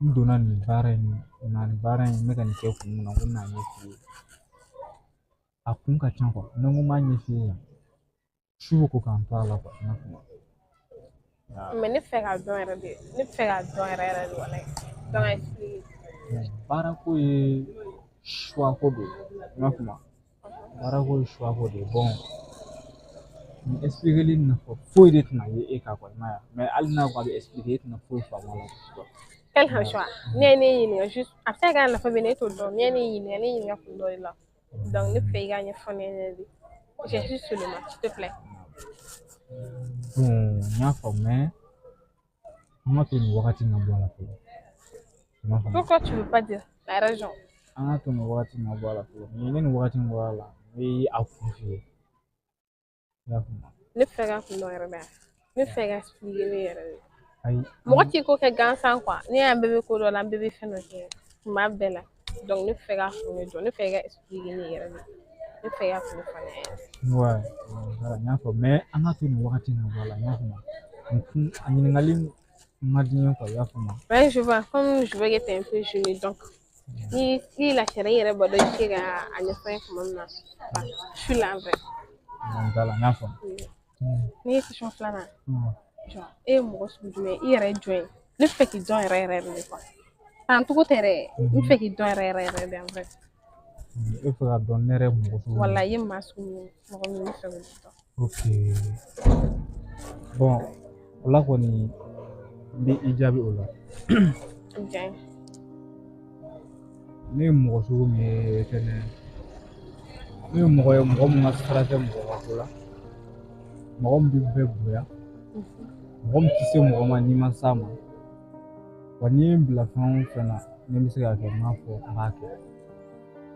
n donna nin baara in na, nin baara in n bɛ ka nin kɛ kun min na, n ko n bɛna ɲɛ f'i ye. A kun ka ca quoi, ni n ko n b'a ɲɛ f'i ye yan, su bɛ ko k'an to a la quoi, i n'a faamu. Mais ne fɛ k'a dɔn yɛrɛ de, ne fɛ k'a dɔn yɛrɛ yɛrɛ de walayi. Donc a expliquer. Baara ko ye choix ko de ye, i m'a faamu. Baara ko ye choix ko de ye. Bon, nin expliquer nafa foyi de tɛna ye e kan quoi, i m'a ye. Mais hali n'a ko a bɛ expliquer, e tɛna foyi faamu a la quoi. Quel choix? Ne ye ne ɲininka juste a bɛ se ka kɛ a nafa bɛ ne t'o dɔn, ne ye ne ɲininka, ne ɲininka kun dɔ de la. Donc ne fɛ i k'a ɲɛfɔ ne ɲɛna de. J'insiste seulement, s'il te plaît. Bon, n y'a faamu mais an ka to nin wagati in ka bɔ a la fɔlɔ. I m'a faamu. Pourquoi tu veux pas dire la raison? An ka to nin wagati in ka bɔ a la fɔlɔ. Ni ne nin wagati in bɔra a la, n bɛ a kun f'i ye. I y'a faamu. Ne fɛ ka kun dɔn yɛrɛ de. Ne fɛ ka expliquer ne yɛrɛ de. Ayi. Mɔgɔ t'i ko kɛ gansan quoi. Ne y'an bɛɛ bɛ ko dɔ la, an bɛɛ bɛ fɛn dɔ kɛ tuma bɛɛ la. Donc ne fɛ ka kun de dɔn, ne fɛ ka expliquer ne yɛrɛ de. Ne fɛ ka kun fɔ ne ɲɛna. Ouais, voilà, n y'a faamu mais an ka to nin wagati in ka bɔ a la, n y'a faamu. Nin kun a ɲininkali ma di n ye quoi, i y'a faamu. Ouais, je vois, comme je vois que t'es un peu gêné, donc ni i lafiyara i yɛrɛ b'a dɔn i bɛ se ka a ɲɛfɔ n ye tuma min na. Je suis là en vrai. Voilà, n y'a faamu. Ne ye question filanan. Genre, e ye mɔgɔ sugu jumɛn ye? I yɛrɛ ye jɔn ye? Ne bɛ fɛ k'i dɔn yɛrɛ yɛrɛ de quoi. Tan cogo tɛ dɛ, n bɛ fɛ k'i dɔn yɛrɛ yɛrɛ yɛrɛ de en vrai. E fɛ ka dɔn ne yɛrɛ ye mɔgɔ sugu jumɛn ye? Wala i ye maa sugu min ye, mɔgɔ min bɛ fɛ k'o dɔn. Ok. Bon, o la kɔni n bɛ i jaabi o la. O diya n ye. Ne ye mɔgɔ sugu min ye fɛnɛ, ne ye mɔgɔ ye mɔgɔ min ka sira tɛ mɔgɔ ka ko la, mɔgɔ min bɛ bɛɛ bonya, mɔgɔ min tɛ se mɔgɔ ma n'i ma s'a ma. Wa n'i ye n bila fɛn o fɛn na, ne bɛ se k'a kɛ, n b'a fɔ n b'a kɛ.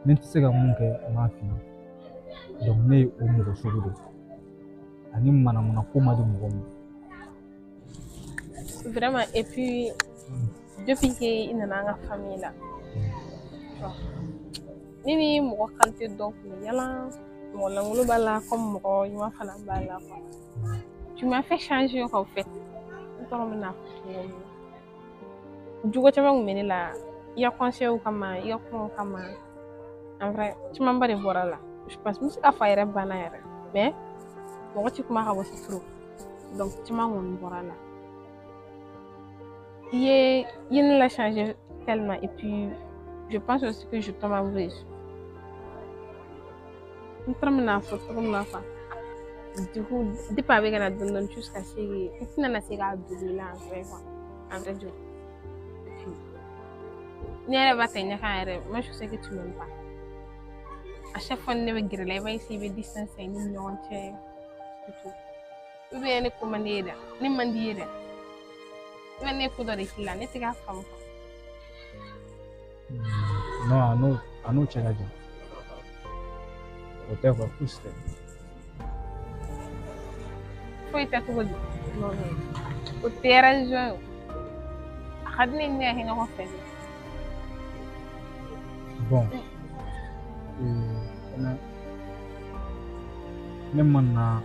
Ni n tɛ se ka mun kɛ, n b'a f'i ye. Donc ne ye o mɔgɔ sugu de ye. Ani manamana ko man di mɔgɔ min. Vraiment, et puis depuis que i nana an ka famille la, ne ni mɔgɔ qualité dɔw tun bɛ yala, mɔgɔ lankolon b'a la comme mɔgɔ ɲuman fana b'a la quoi. Tu m'as fait changer quoi, au fait. N t'a dɔn n bɛna fɔ cogo min na. Jogo caman kun bɛ ne la i ka conseil kama, i ka kumaw kama. En vrai, camanba de bɔra la. Je pense n bɛ se k'a fɔ a yɛrɛ banna yɛrɛ, mais mɔgɔ ti kuma ka bɔ trop. Donc caman kɔni bɔra la. I ye ne la changer tellement et puis je pense aussi que je tombe amoureuse. N t'a dɔn n bɛna fɔ cogo min na quoi. Du coup, depuis a bɛ ka na dɔɔni dɔɔni jusqu'à ce que n tɛna na se k'a dogo i la en vrai quoi. En vrai dire. Et puis, ne yɛrɛ b'a ta i ɲɛ kan yɛrɛ, moi je sais que tu m'aimes pas. À chaque fois ni ne bɛ gɛrɛ la, i b'a essayer i bɛ distance i ni ɲɔgɔn cɛ et tout. Ou bien ne ko man di ye dɛ, ne man di ye dɛ. Ou bien ne ye ko dɔ de k'i la, ne tɛ k'a faamu quoi. Non, a n'o cɛ ka jan. O tɛ quoi, fosi tɛ. Foyi tɛ cogo di? Non, non. O tɛ raison ye o. A ka di ne ye ne ka kɛ ɲɔgɔn fɛ de. Bon, fɛnɛ ne ma na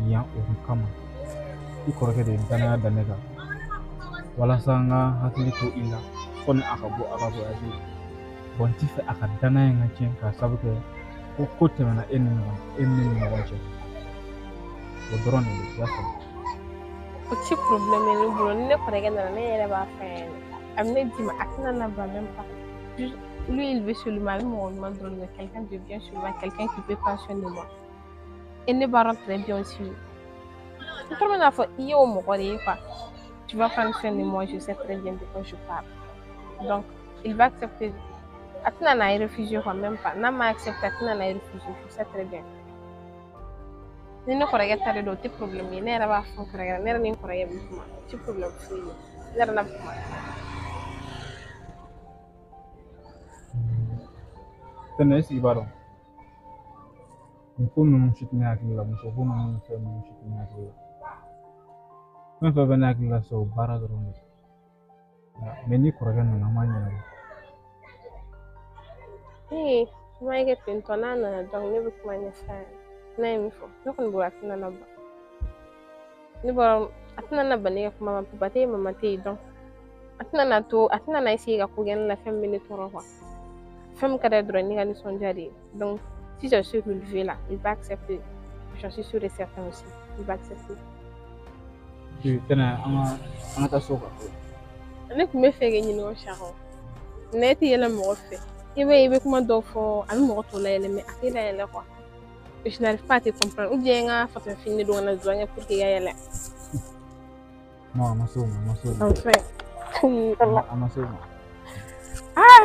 yan o kama. I kɔrɔkɛ de ye danaya da ne kan walasa n ka hakili to i la sɔnni a ka bɔ a ka voyage la. Bon, n ti fɛ a ka danaya in ka tiɲɛ k'a sababu kɛ ko ko tɛmɛna e ni ɲɔgɔn e ni ne ni ɲɔgɔn cɛ. O dɔrɔn de don, i y'a faamu. O ti problème ye ne bolo. Ni ne kɔrɔkɛ nana, ne yɛrɛ b'a fɔ a ɲɛna. A bɛ ne d'i ma, a tɛna na ban même pas. Juste, lui, il veut seulement a bɛ mɔgɔ ɲuman dɔrɔn de, quelqu'un de bien seulement, quelqu'un qui peut prendre soin de moi. Et ne b'a dɔn très bien aussi. N t'a dɔn n bɛna fɔ i ye o mɔgɔ de ye quoi. Tu vas prendre soin de moi, je sais très bien de quoi je parle. Donc, il va accepter. A tɛna na refuser quoi, même pas. N'a ma accepté, a tɛna na refuser, je sais très bien. Ni ne kɔrɔkɛ ta de don, o tɛ problème ye. Ne yɛrɛ b'a fɔ n kɔrɔkɛ la, ne yɛrɛ ni n kɔrɔkɛ bɛ kuma. O tɛ problème foyi ye. Ne yɛrɛ n'a bɛ kuma. Tɛnɛ, est-ce que i b'a dɔn? Nin ko ninnu si tɛ ne hakili la, muso ko ninnu ni fɛn ninnu si tɛ ne hakili la. Fɛn fɛn bɛ ne hakili la sisan, o baara dɔrɔn de. Mais ni kɔrɔkɛ nana, an b'a ɲɛnabɔ. Ee, kuma ye kɛ ten tɔ, n'a nana donc ne bɛ kuma ɲɛf'a ɲɛna. N'a ye min fɔ, ne kɔni bolo a tɛna na ban. Ne bɔra a tɛna na ban ne ka kuma ma, papa tɛ yen, mama tɛ yen, donc a tɛna na to, a tɛna na essayer ka ko kɛ ne la fɛn min bɛ ne tɔɔrɔ quoi. Fɛn min ka d'a ye dɔrɔn, ne ka nisɔndiya de ye. Donc si je suis qu'il là, il va accepter. J'en suis sûre et certain aussi. Il va accepter. Tɛnɛ, an ka taa so quoi. Ne tun bɛ fɛ k'i ɲininka o Sakɔ. Ne tɛ yɛlɛ mɔgɔ fɛ. I bɛ i bɛ kuma dɔw fɔ, a bɛ mɔgɔ tɔw layɛlɛ, mais a tɛ layɛlɛ quoi. Je n'arrive pas à te comprendre. Ou bien n ka farafin de don ka na zon kɛ pour que i ka yɛlɛ. Non, a ma se o ma, a ma se o ma. Enfin. A ma se o ma. Ah!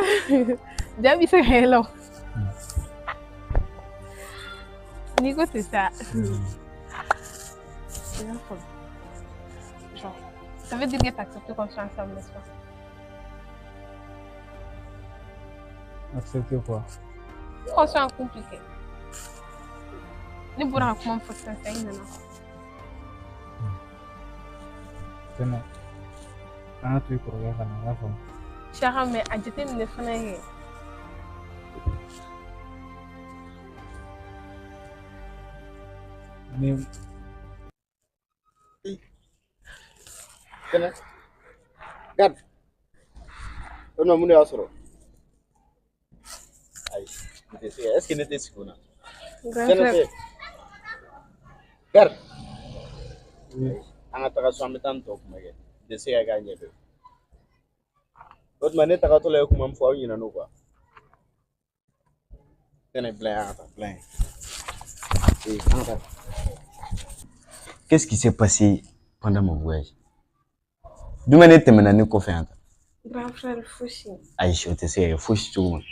Ja bɛ se ka yɛlɛ o. N'i ko c'est ça. I y'a faamu. Genre, ça veut dire que tu acceptes qu'on soit ensemble, n'est-ce pas? Accepter quoi? Qu'on soit en couple, kɛ. Ne bɔra ka kuma min fɔ sisan sisan, i nana. Tɛnɛ, an ka to i kɔrɔkɛ ka na, i y'a faamu. Saka, mais a jateminɛ fana kɛ. Ni Tɛnɛ, garde. O tuma mun de y'a sɔrɔ? Ayi, n tɛ se. Est ce que ne tɛ sigi o na? Grand Tɛnɛ frère. tɛ. Garde. An ka taga so, an bɛ taa nin tɔ kuma kɛ. N tɛ se ka k'a ɲɛfɛ. O tuma ne tagatɔ la ye kuma min fɔ, aw ɲinɛn'o kɔ. Tɛnɛ bila yan, an ka taa bila yan. Ee, an ka taa. Qu'est-ce qui s'est passé pendant mon voyage? Jumɛn ne tɛmɛna ne kɔfɛ yan tan? Grand frère, fosi. Ayi, o tɛ se ka kɛ fosi cogo ma. N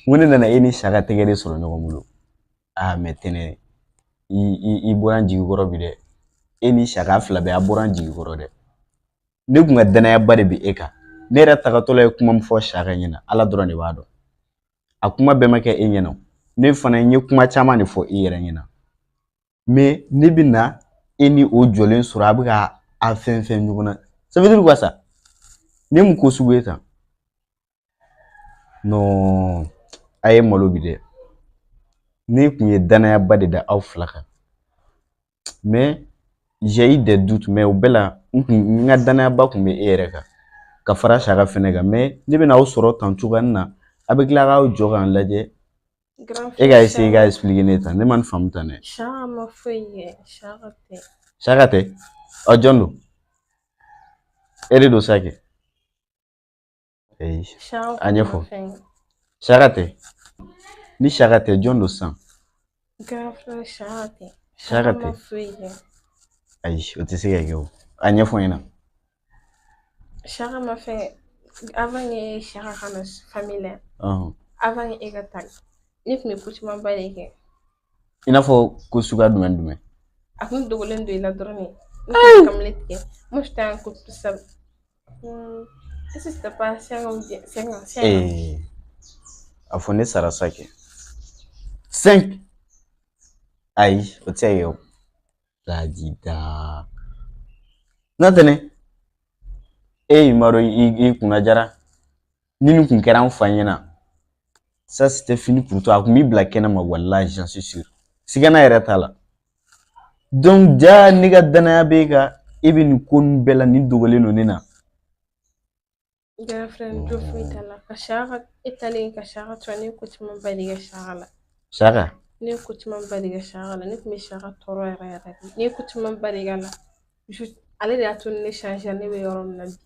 ko ne nana e ni Saka tɛgɛ de sɔrɔ ɲɔgɔn bolo. Ah, mais Tɛnɛ, i bɔra n jigi kɔrɔ bi dɛ. E ni Saka fila bɛɛ, a bɔra n jigi kɔrɔ dɛ. Ne kun ka danayaba de bɛ e kan. Ne yɛrɛ tagatɔ la ye kuma min fɔ Saka ɲɛna, Ala dɔrɔn de b'a dɔn. A kuma bɛɛ ma kɛ e ɲɛna. Ne fana n ye kuma caman de fɔ i yɛrɛ ɲɛna. Mais ne bɛ na e ni o jɔlen sɔrɔ a bɛ ka a fɛn fɛn ɲɔgɔn na. Ça veut dire quoi ça? Ne mun ko sugu ye tan? Non, a ye malo bi dɛ. Ne kun ye danayaba de da aw fila kan. Mais j'ai eu des doutes, mais o bɛɛ la n kun n ka danayaba kun bɛ e yɛrɛ kan ka fara Saka fɛnɛ kan. Mais ne bɛna aw sɔrɔ tan cogoya min na, a bɛ tila k'aw jɔ k'an lajɛ. Grand E ka frère essayer ka Saka expliquer ne tan, ne ma nin faamu tan dɛ. Saka ma foyi kɛ, Saka tɛ. Saka tɛ? Ɔ jɔn don? E de don sa kɛ? Ayi, Saka a kɔni ma ɲɛfɔ. fɛn kɛ. Saka tɛ? Ni Saka tɛ, jɔn don sisan? Grand frère Saka tɛ. Saka Saka ma tɛ? foyi kɛ. Ayi, o tɛ se ka kɛ o. A ɲɛfɔ n ɲɛna. Saka ma fɛn kɛ. Avant que Saka ka na famille la, Ɔhɔn. avant que e ka taa, ne tun bɛ ko camanba de kɛ. I n'a fɔ ko suguya jumɛn ni jumɛn? A kun dogolen don i la dɔrɔn de. Ne tun bɛ kamalen tigɛ. Moi, j'étais en couple ça. Est-ce que c'était pas 5 ans ou bien 5 ans, 5 ans? Ee, a fɔ ne sara sa kɛ. 5. Ayi, o tɛ se ka kɛ o. Lajida. N'a tɛ ne. E m'a dɔn i kunna jara. Ni nin kun kɛra an fa ɲɛna. Ça c'était fini pour toi. A kun b'i bila kɛnɛ ma walahi, j'en suis sûr. Sigana yɛrɛ t'a la. Donc ja ne ka danaya b'e kan, e bɛ nin ko ninnu bɛɛ la, nin dogolen don ne na. Grand frère, jo foyi t'a la. Ka Saka e talen ka Saka to ne ye ko camanba de kɛ Saka la. Saka. Ne ye ko camanba de kɛ Saka la. Ne tun bɛ Saka tɔɔrɔ yɛrɛ yɛrɛ de. Ne ye ko camanba de k'a la. Ale de y'a to ni ne changer ne bɛ yɔrɔ min na bi.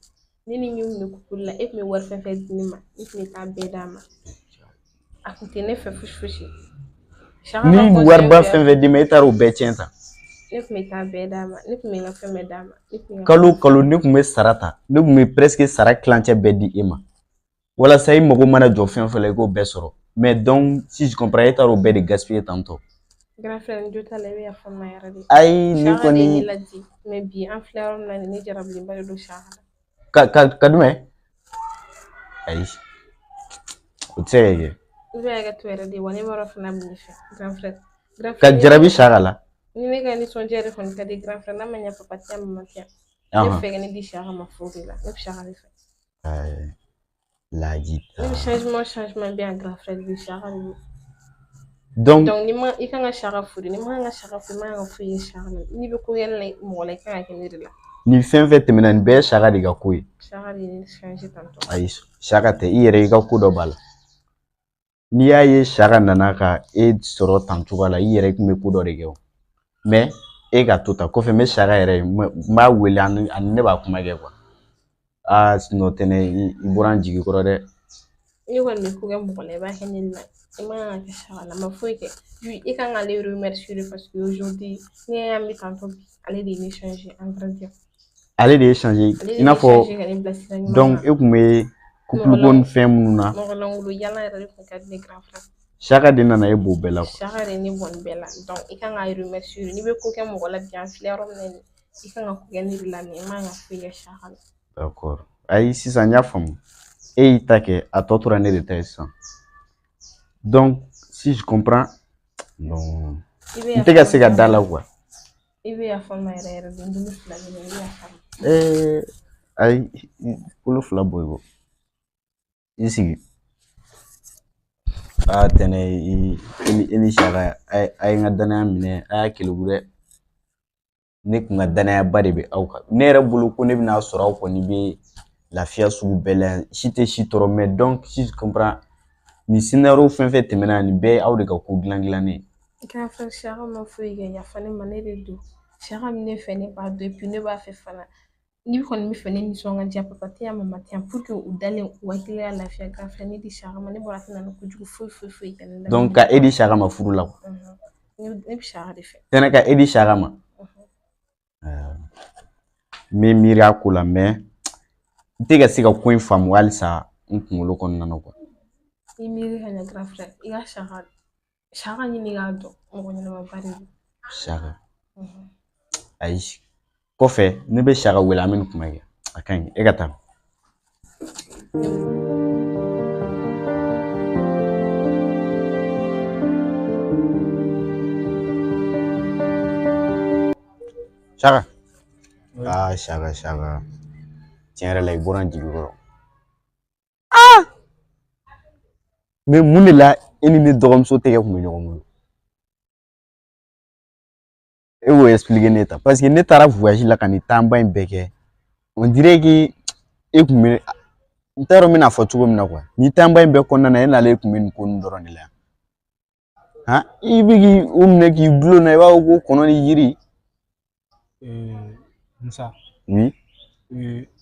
Ne ni min tun bɛ couple la, e tun bɛ wari fɛn fɛn di ne ma, ne tun bɛ taa bɛɛ d'a ma. A kun tɛ ne fɛ fosi fosi. Saka Ni ka conseil wariba bɛɛ fɛn fɛn d'i ma, e taara o bɛɛ tiɲɛ tan. ne tun bɛ taa bɛɛ d'a ma. Ne tun bɛ n ka fɛn bɛɛ d'a ma. Ne tun bɛ n ka Kalo o kalo ne kun bɛ sara ta, ne kun bɛ presque sara tilancɛ bɛɛ di e ma. Walasa i mago mana jɔ fɛn fɛn la, i k'o bɛɛ sɔrɔ. Mais donc si je comprends, e taara o bɛɛ de gaspiller tantôt. Grand frère, n jo t'a la, i bɛ yafa n ma yɛrɛ de. Ayi, ni Saka de ye ne kɔni ladi. Mais bi an filɛ yɔrɔ min na nin, ne jarabilenba de don Saka la. ka jumɛn? Ayi, o tɛ se ka kɛ. I bɛ hakɛ to yɛrɛ de wa ne b'a dɔn fana bɛ ne fɛ grand frère. Grand Ka frère, ni jarabi Saka la. ni ne ka nisɔndiya yɛrɛ kɔni ka di grand frère, n'a ma ɲɛ papa tɛ yan, mama tɛ yan. Ne Ɔhɔn. fɛ ka ne di Saka ma furu de la. Ne bɛ Saka de fɛ. Ayi, lajita. Ne bɛ changement changement bɛ yan grand frère bi Saka de don. Donc Donc ni ma i kan ka Saka furu, ni ma kan ka Saka furu, i man kan ka foyi kɛ Saka la. N'i bɛ ko kɛ ne la mɔgɔ la, i kan ka kɛ ne de la. Nin fɛn fɛn tɛmɛna, nin bɛɛ ye Saka de ka ko ye. Saka de ye ne changer tantôt. Ayi, Saka tɛ, i yɛrɛ i ka ko dɔ b'a la. N'i y'a ye Saka nana ka e sɔrɔ tan cogoya la, i yɛrɛ kun bɛ ko dɔ de kɛ o. Mais e ka to ta kɔfɛ, n bɛ Saka yɛrɛ ye, n b'a wele ani ne b'a kuma kɛ quoi. Aa sinon Tɛnɛ, i bɔra n jigi kɔrɔ dɛ. N'i kɔni bɛ ko kɛ mɔgɔ la, i b'a kɛ ne de la. I man kan ka kɛ Saka la, a ma foyi kɛ. I kan k'ale remercier de parce que aujourd'hui n'i y'a ye an bɛ tantôt bi, ale de ye ne changer en vrai dire. Ale de ye changer Ale de i n'a ye ne fɔ changer ka ne bila sira ɲuman donc kan. e kun bɛ couple Mɔgɔ ko ni fɛn minnu na. mɔgɔ lankolon yala yɛrɛ de kun ka di ne grand frère. Saka de nana e b'o bɛɛ la quoi. Saka de ye ne bɔ nin bɛɛ la. Donc i kan k'a remercier. N'i bɛ ko kɛ mɔgɔ la bi, an filɛ yɔrɔ min na nin, i kan ka ko kɛ ne de la mais i man kan ka foyi kɛ Saka la. D'accord. Ayi, sisan n y'a faamu. E y'i ta kɛ, a tɔ tora ne de ta ye sisan. Donc si je comprends, non. I bɛ N tɛ yafa ka n se ma ka da la quoi. I bɛ yafa n ma yɛrɛ yɛrɛ de, n bolo fila bɛ na, i bɛ yafa n ma. Ee, ayi, bolo fila bɔ i kɔ. I sigi. Aa Tɛnɛ, i ni Saka, a ye n ka danaya minɛ, a y'a keleku dɛ. Ne kun ka danayaba de bɛ aw kan. Ne yɛrɛ bolo ko ne bɛna sɔrɔ aw kɔni bɛ lafiya sugu bɛɛ la yan. Si tɛ si tɔɔrɔ, mais donc si je comprends, nin scénario fɛn fɛn tɛmɛna, nin bɛɛ ye aw de ka ko dilan dilannen ye. Grand frère, Saka ma foyi kɛ, yafa ne ma, ne de don. Saka bɛ ne fɛ, ne b'a dɔn et puis ne b'a fɛ fana. N'i kɔni bɛ fɛ ne nisɔn ka diya, papa tɛ yan, mama tɛ yan, pour que u dalen u hakili ka lafiya, grand frère, ne di Saka ma, ne bɔra tɛ na ni kojugu foyi foyi foyi kɛ ne la. Donc ka e di Saka ma furu la quoi. Ne bɛ Saka de fɛ. Tɛnɛ, ka e di Saka ma. N bɛ miiri a ko la, mais n tɛ ka se ka ko in faamu halisa n kunkolo kɔnɔna na quoi. I miiri ka ɲɛ grand frère, i ka Saka ɲini k'a dɔn, mɔgɔ ɲɛnamaba de don. Saka. Ayi, kɔfɛ ne bɛ Saka wele, an bɛ nin kuma kɛ. A ka ɲi, e ka taa. Saka. Ah, Saka, Saka. Tiɲɛ yɛrɛ la i bɔra n jigi kɔrɔ. Ah! Mais mun de la e ni ne dɔgɔmuso tɛgɛ kun bɛ ɲɔgɔn bolo? E b'o expliquer ne ta parce que ne taara voyage la ka nin temps ba in bɛɛ kɛ. On dirait que e kun bɛ, n t'a dɔn n bɛna fɔ cogo min na quoi. Nin temps ba in bɛɛ kɔnɔna na, e n'ale kun bɛ nin ko ninnu dɔrɔn de la yan. Han, i bɛ k'i o minɛ k'i dulon na, i b'a fɔ ko kɔnɔ ni yiri. Moussa. Oui.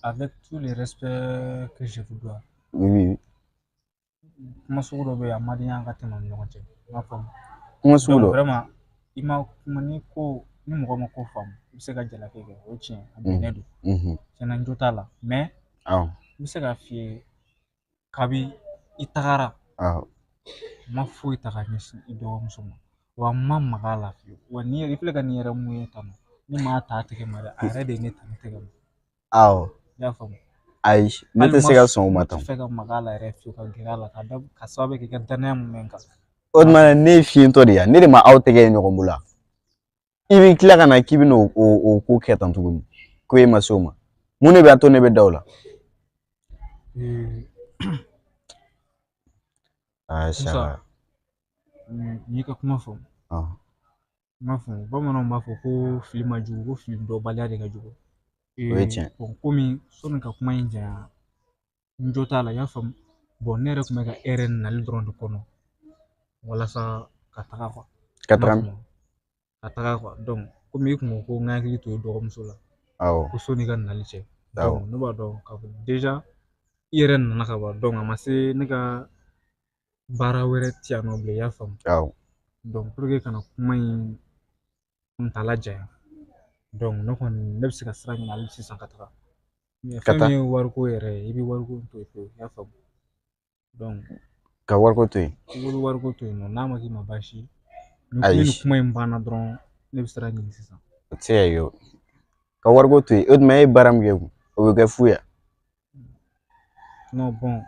Avec tout le respect que je vous dois. Oui, oui. Kuma sugu dɔ bɛ yen, a man di n ye an ka tɛmɛ ni ɲɔgɔn cɛ. I m'a faamu. Kuma sugu dɔ. Vraiment, i ma kuma ni ko ni mɔgɔ ma ko faamu, i bɛ se ka jalaki kɛ, o ye tiɲɛ, a bɛnnen don. Tiɲɛna, n jo t'a la, mais awɔ, n bɛ se k'a f'i ye, kabi i tagara, n ma foyi ta ka ɲɛsin i dɔgɔmuso ma, wa n ma maga a la fiyewu. Wa ni i filɛ ka nin yɛrɛ mun ye tan nɔ, ne m'a ta a tɛgɛ ma dɛ, a yɛrɛ de ye ne ta ne tɛgɛ ma. Awɔ. I y'a faamu. Ayi, ne tɛ se ka sɔn o ma tan. N tɛ fɛ ka maga a la yɛrɛ fiyewu, ka gɛrɛ a la, ka da ka sababu kɛ i ka danaya mun bɛ n kan. O tuma na ne ye fiyentɔ de ye, ne de ma aw tɛgɛ ye ɲɔgɔn bolo wa? I bɛ tila ka na k'i bɛna o ko kɛ tan tuguni, ko e ma se o ma. Mun de b'a to ne bɛ da o la? Aa, Saka. N y'i ka kuma faamu. N m'a faamu, bamananw b'a fɔ ko fili ma jugu, ko fili dɔnbaliya de ka jugu. O ye tiɲɛ. Komi sɔnni ka kuma in janya, n jo t'a la, i y'a faamu. Ne yɛrɛ tun bɛ ka e yɛrɛ nali dɔrɔn de kɔnɔ walasa ka taga quoi. Ka taga. Ka taga quoi. Komi i kun ko n ka hakili to i dɔgɔmuso la. Awɔ. Ko sɔnni ka nali cɛ. Ne b'a dɔn k'a fɔ déjà i yɛrɛ nana ka ban, a ma se ne ka baara wɛrɛ ti yan nɔ bilen, i y'a faamu. Awɔ. Pour que kana kuma in kuntala janya. Ne kɔni ne bɛ se ka sira ɲini hali sisan ka taga. Fɛn min ye wariko yɛrɛ ye, i bɛ wariko to yen pewu, i y'a faamu. Ka wariko to yen. I bɛ wariko to yen nɔ, n'a ma k'i ma baasi ye. Ni nin kuma in banna dɔrɔn, ne bɛ sira ɲini sisan. O tɛ se ka kɛ o. Ka wariko to yen, o tuma e ye baara min kɛ kun, o bɛ kɛ fu ye. Non, bon,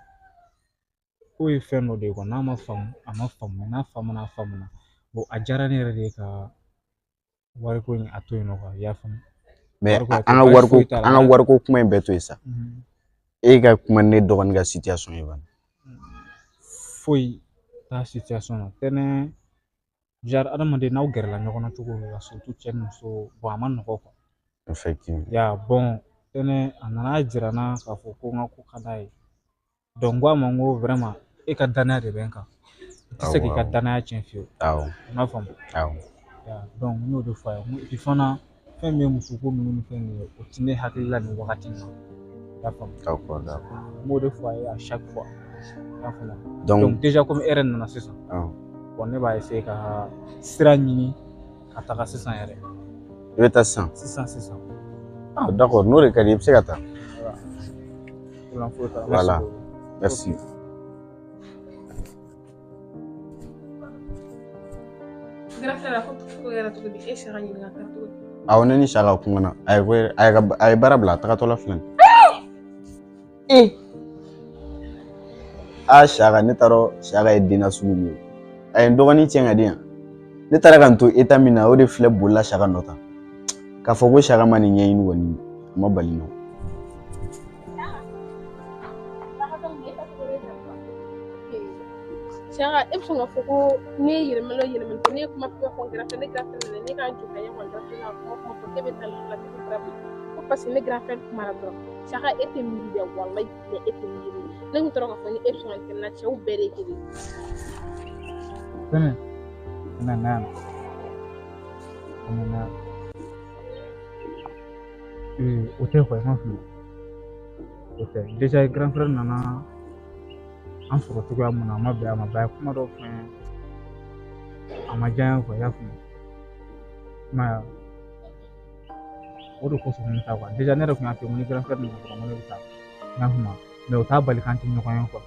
ko ye fɛn dɔ de ye quoi, n'a ma faamu, a ma faamu, n'a faamuna, a faamuna. Bon, a diyara ne yɛrɛ de ye ka wariko in a to yen nɔ quoi, i y'a faamu. Mais an ka wariko kuma in bɛɛ to yen sa. E ka kuma ne dɔgɔnin ka situation ye bani. Foyi t'a situation na. Tɛnɛ genre adamaden n'aw gɛrɛla ɲɔgɔn na cogo dɔ la, surtout cɛ ni muso, bon a ma nɔgɔ quoi. Effectivement. Ya bon, tɛnɛ a nana jira n na k'a fɔ ko n ka ko ka d'a ye. Donc n ko a ma n ko vraiment e ka danaya de bɛ n kan. I tɛ se k'i ka danaya tiɲɛ fiyewu. Awɔ. I m'a faamu. Awɔ. Donc n y'o de fɔ a ye. Et puis fana fɛn min ye musoko ninnu ni fɛn ninnu ye, o ti ne hakili la nin wagati in na. I y'a faamu. D'accord, d'accord. N b'o de fɔ a ye à chaque fois. I y'a faamu. Donc déjà komi e yɛrɛ nana sisan. Bon, ne b'a essayer ka sira ɲini ka taga sisan yɛrɛ. I bɛ taa sisan? Sisan sisan. Ah d'accord, n'o de ka di i bɛ se ka taa. Voilà. Voilà. Merci. Awɔ, ne ni Saka kumana, a ye baara bila, a tagatɔla filɛ nin ye. Aa Saka, ne t'a dɔn Saka ye den nasugu min ye. A ye n dɔgɔnin tiɲɛ ka di yan. Ne taara ka n to état min na, o de filɛ bolila Saka nɔ ta. K'a fɔ ko Saka ma nin ɲɛɲini kɔni, a ma bali nɔ. Saka, e bɛ sɔn k'a fɔ ko ne ye yɛlɛmali yɛlɛmali ne ye kuma fɛn fɔ n kɛrɛfɛ, ne grand frère nana, ne k'an jɔ ka ɲɛ grand frère ka kuma fɔ e bɛ taa la, ne bɛ bara bila ko parce que ne grand frère kumana dɔrɔn. Saka, e tɛ miiri dɛ, walayi e tɛ miiri. Ne kun tora k'a fɔ ni e bɛ sɔn ka kɛ n na, cɛw bɛɛ de ye kelen. Tɛnɛ, na na na. O tɛ quoi, i m'a faamu. O tɛ. Déjà grand frère nana an sɔrɔ cogoya mun na, a ma bɛn a ma, ba ye kuma dɔw fɔ n ye, a ma diya n ye quoi, i y'a faamu. I m'a ye, o de kosɔn n bɛ taa quoi. Déjà ne yɛrɛ kun y'a f'i ye ko ni grand frère nana dɔrɔn ko ne bɛ taa, i y'a faamu. Mais o t'a bali k'an tɛ ɲɔgɔn ye quoi,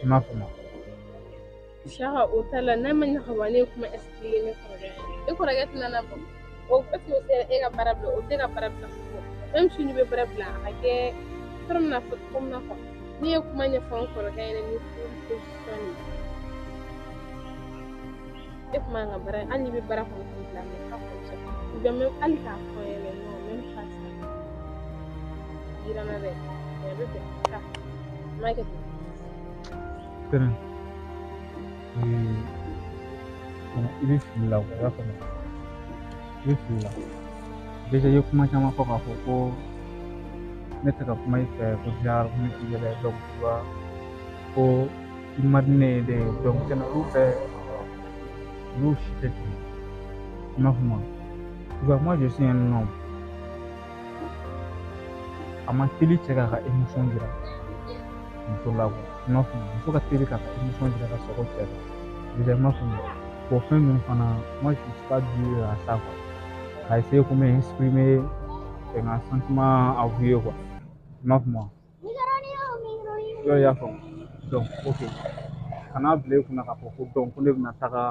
i m'a faamu. Saka, o t'a la, n'a ma ɲɛ ka ban, ne ye kuma expliquer ne kɔrɔkɛ ye. E kɔrɔkɛ tɛna na bɔ o parce que o sera e ka baara bila, o tɛ ka baara bila même si n'i bɛ baara bila, a ka kɛ yɔrɔ min na fɔ cogo min na quoi. Ne ye kuma ɲɛfɔ n kɔrɔkɛ ɲɛna ni position ye. E kun man ka baara, hali n'i bɛ baara kɔni bila, mais k'a kɔni. Ou bien même hali k'a fɔ n ɲɛna, non, même pas ça. Yira n na dɛ, mais a bɛ bɛn taa. N m'a kɛ ten. Tɛnɛ, i bɛ fili la, i y'a faamu, i bɛ fili la. Déjà i ye kuma caman fɔ k'a fɔ ko ne tɛ ka kuma i fɛ, ko genre ko ne t'i yɛlɛ, donc tu vois, ko i man di ne ye dɛ. Donc tɛnɛ, olu bɛɛ, olu si tɛ tiɲɛ, i m'a faamu. Tu vois, moi je suis un homme. A ma teli cɛ k'a ka émotion jira muso la quoi, i m'a faamu. Muso ka teli k'a ka émotion jira ka sɔrɔ cɛ la déjà, i m'a faamu. Bon, fɛn ninnu fana, moi je suis pas dû à ça quoi, ka essayer ko m'exprimer, ka n ka sentiment avouer quoi, i m'a faamu. Yɔrɔ i y'a faamu. Donc ok, kana bila i kunna k'a fɔ ko donc ko ne bɛna taga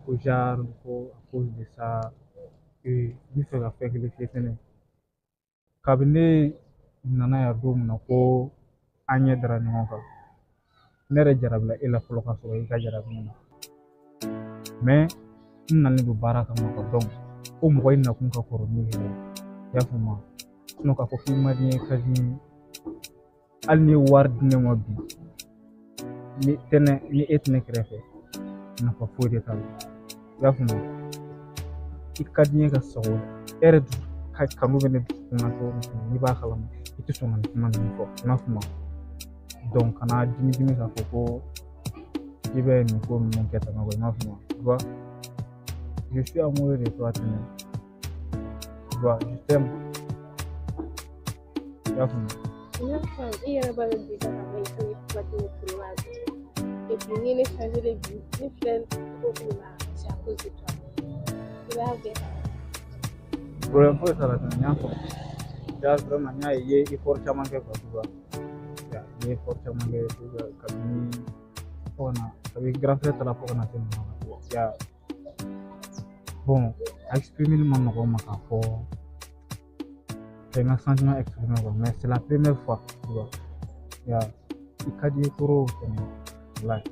ko genre ko à cause de ça. N bɛ fɛ ka fɛn kelen f'i ye fɛnɛ. Kabini ne nana yan don min na ko an ɲɛ dara ɲɔgɔn kan, ne yɛrɛ jarabila e la fɔlɔ ka sɔrɔ i ka jarabi ne na. Mais n nalen don baara kama quoi, donc ko mɔgɔ i nakun ka kɔrɔ n'i yɛrɛ ye, i y'a faamu. Sinon k'a fɔ k'i man di n ye, ka di n ye, hali n'i ye wari di ne ma bi, ni tɛnɛ ni e tɛ ne kɛrɛfɛ, nafa foyi de t'a la, i y'a faamu. I ka di n ye ka sago e yɛrɛ ka kanu bɛ ne dusukun na cogo min fɛnɛ, n'i b'a kalama, i tɛ sɔn ka nin kuma ninnu fɔ, i m'a faamu. Donc kana dimi dimi k'a fɔ ko i bɛ nin ko ninnu kɛ tan quoi, i m'a faamu. Tu vois, je suis amoureux de toi, Tɛnɛ. Tu vois, je t'aime, i y'a faamu. N y'a faamu, i yɛrɛ b'a dɔn déjà k'a fɔ i kan kuma tɛ ne kulo la. Et puis ni ne changé bi, ne filɛ cogo cogo la, c'est à cause de toi. I b'a bɛɛ. Problème foyi t'a la Tɛnɛ, n y'a faamu. Ja, vraiment n y'a ye i ye effort caman kɛ quoi, tu vois, i ye effort caman kɛ kabini fo ka na, kabini grand frère taara fo ka na se nin ma, ya. Bon, a exprimer ma nɔgɔn ma k'a fɔ ka n ka sentiment exprimer quoi, mais c'est la première fois, tu vois, ya. I ka di ye trop Tɛnɛ, walahi.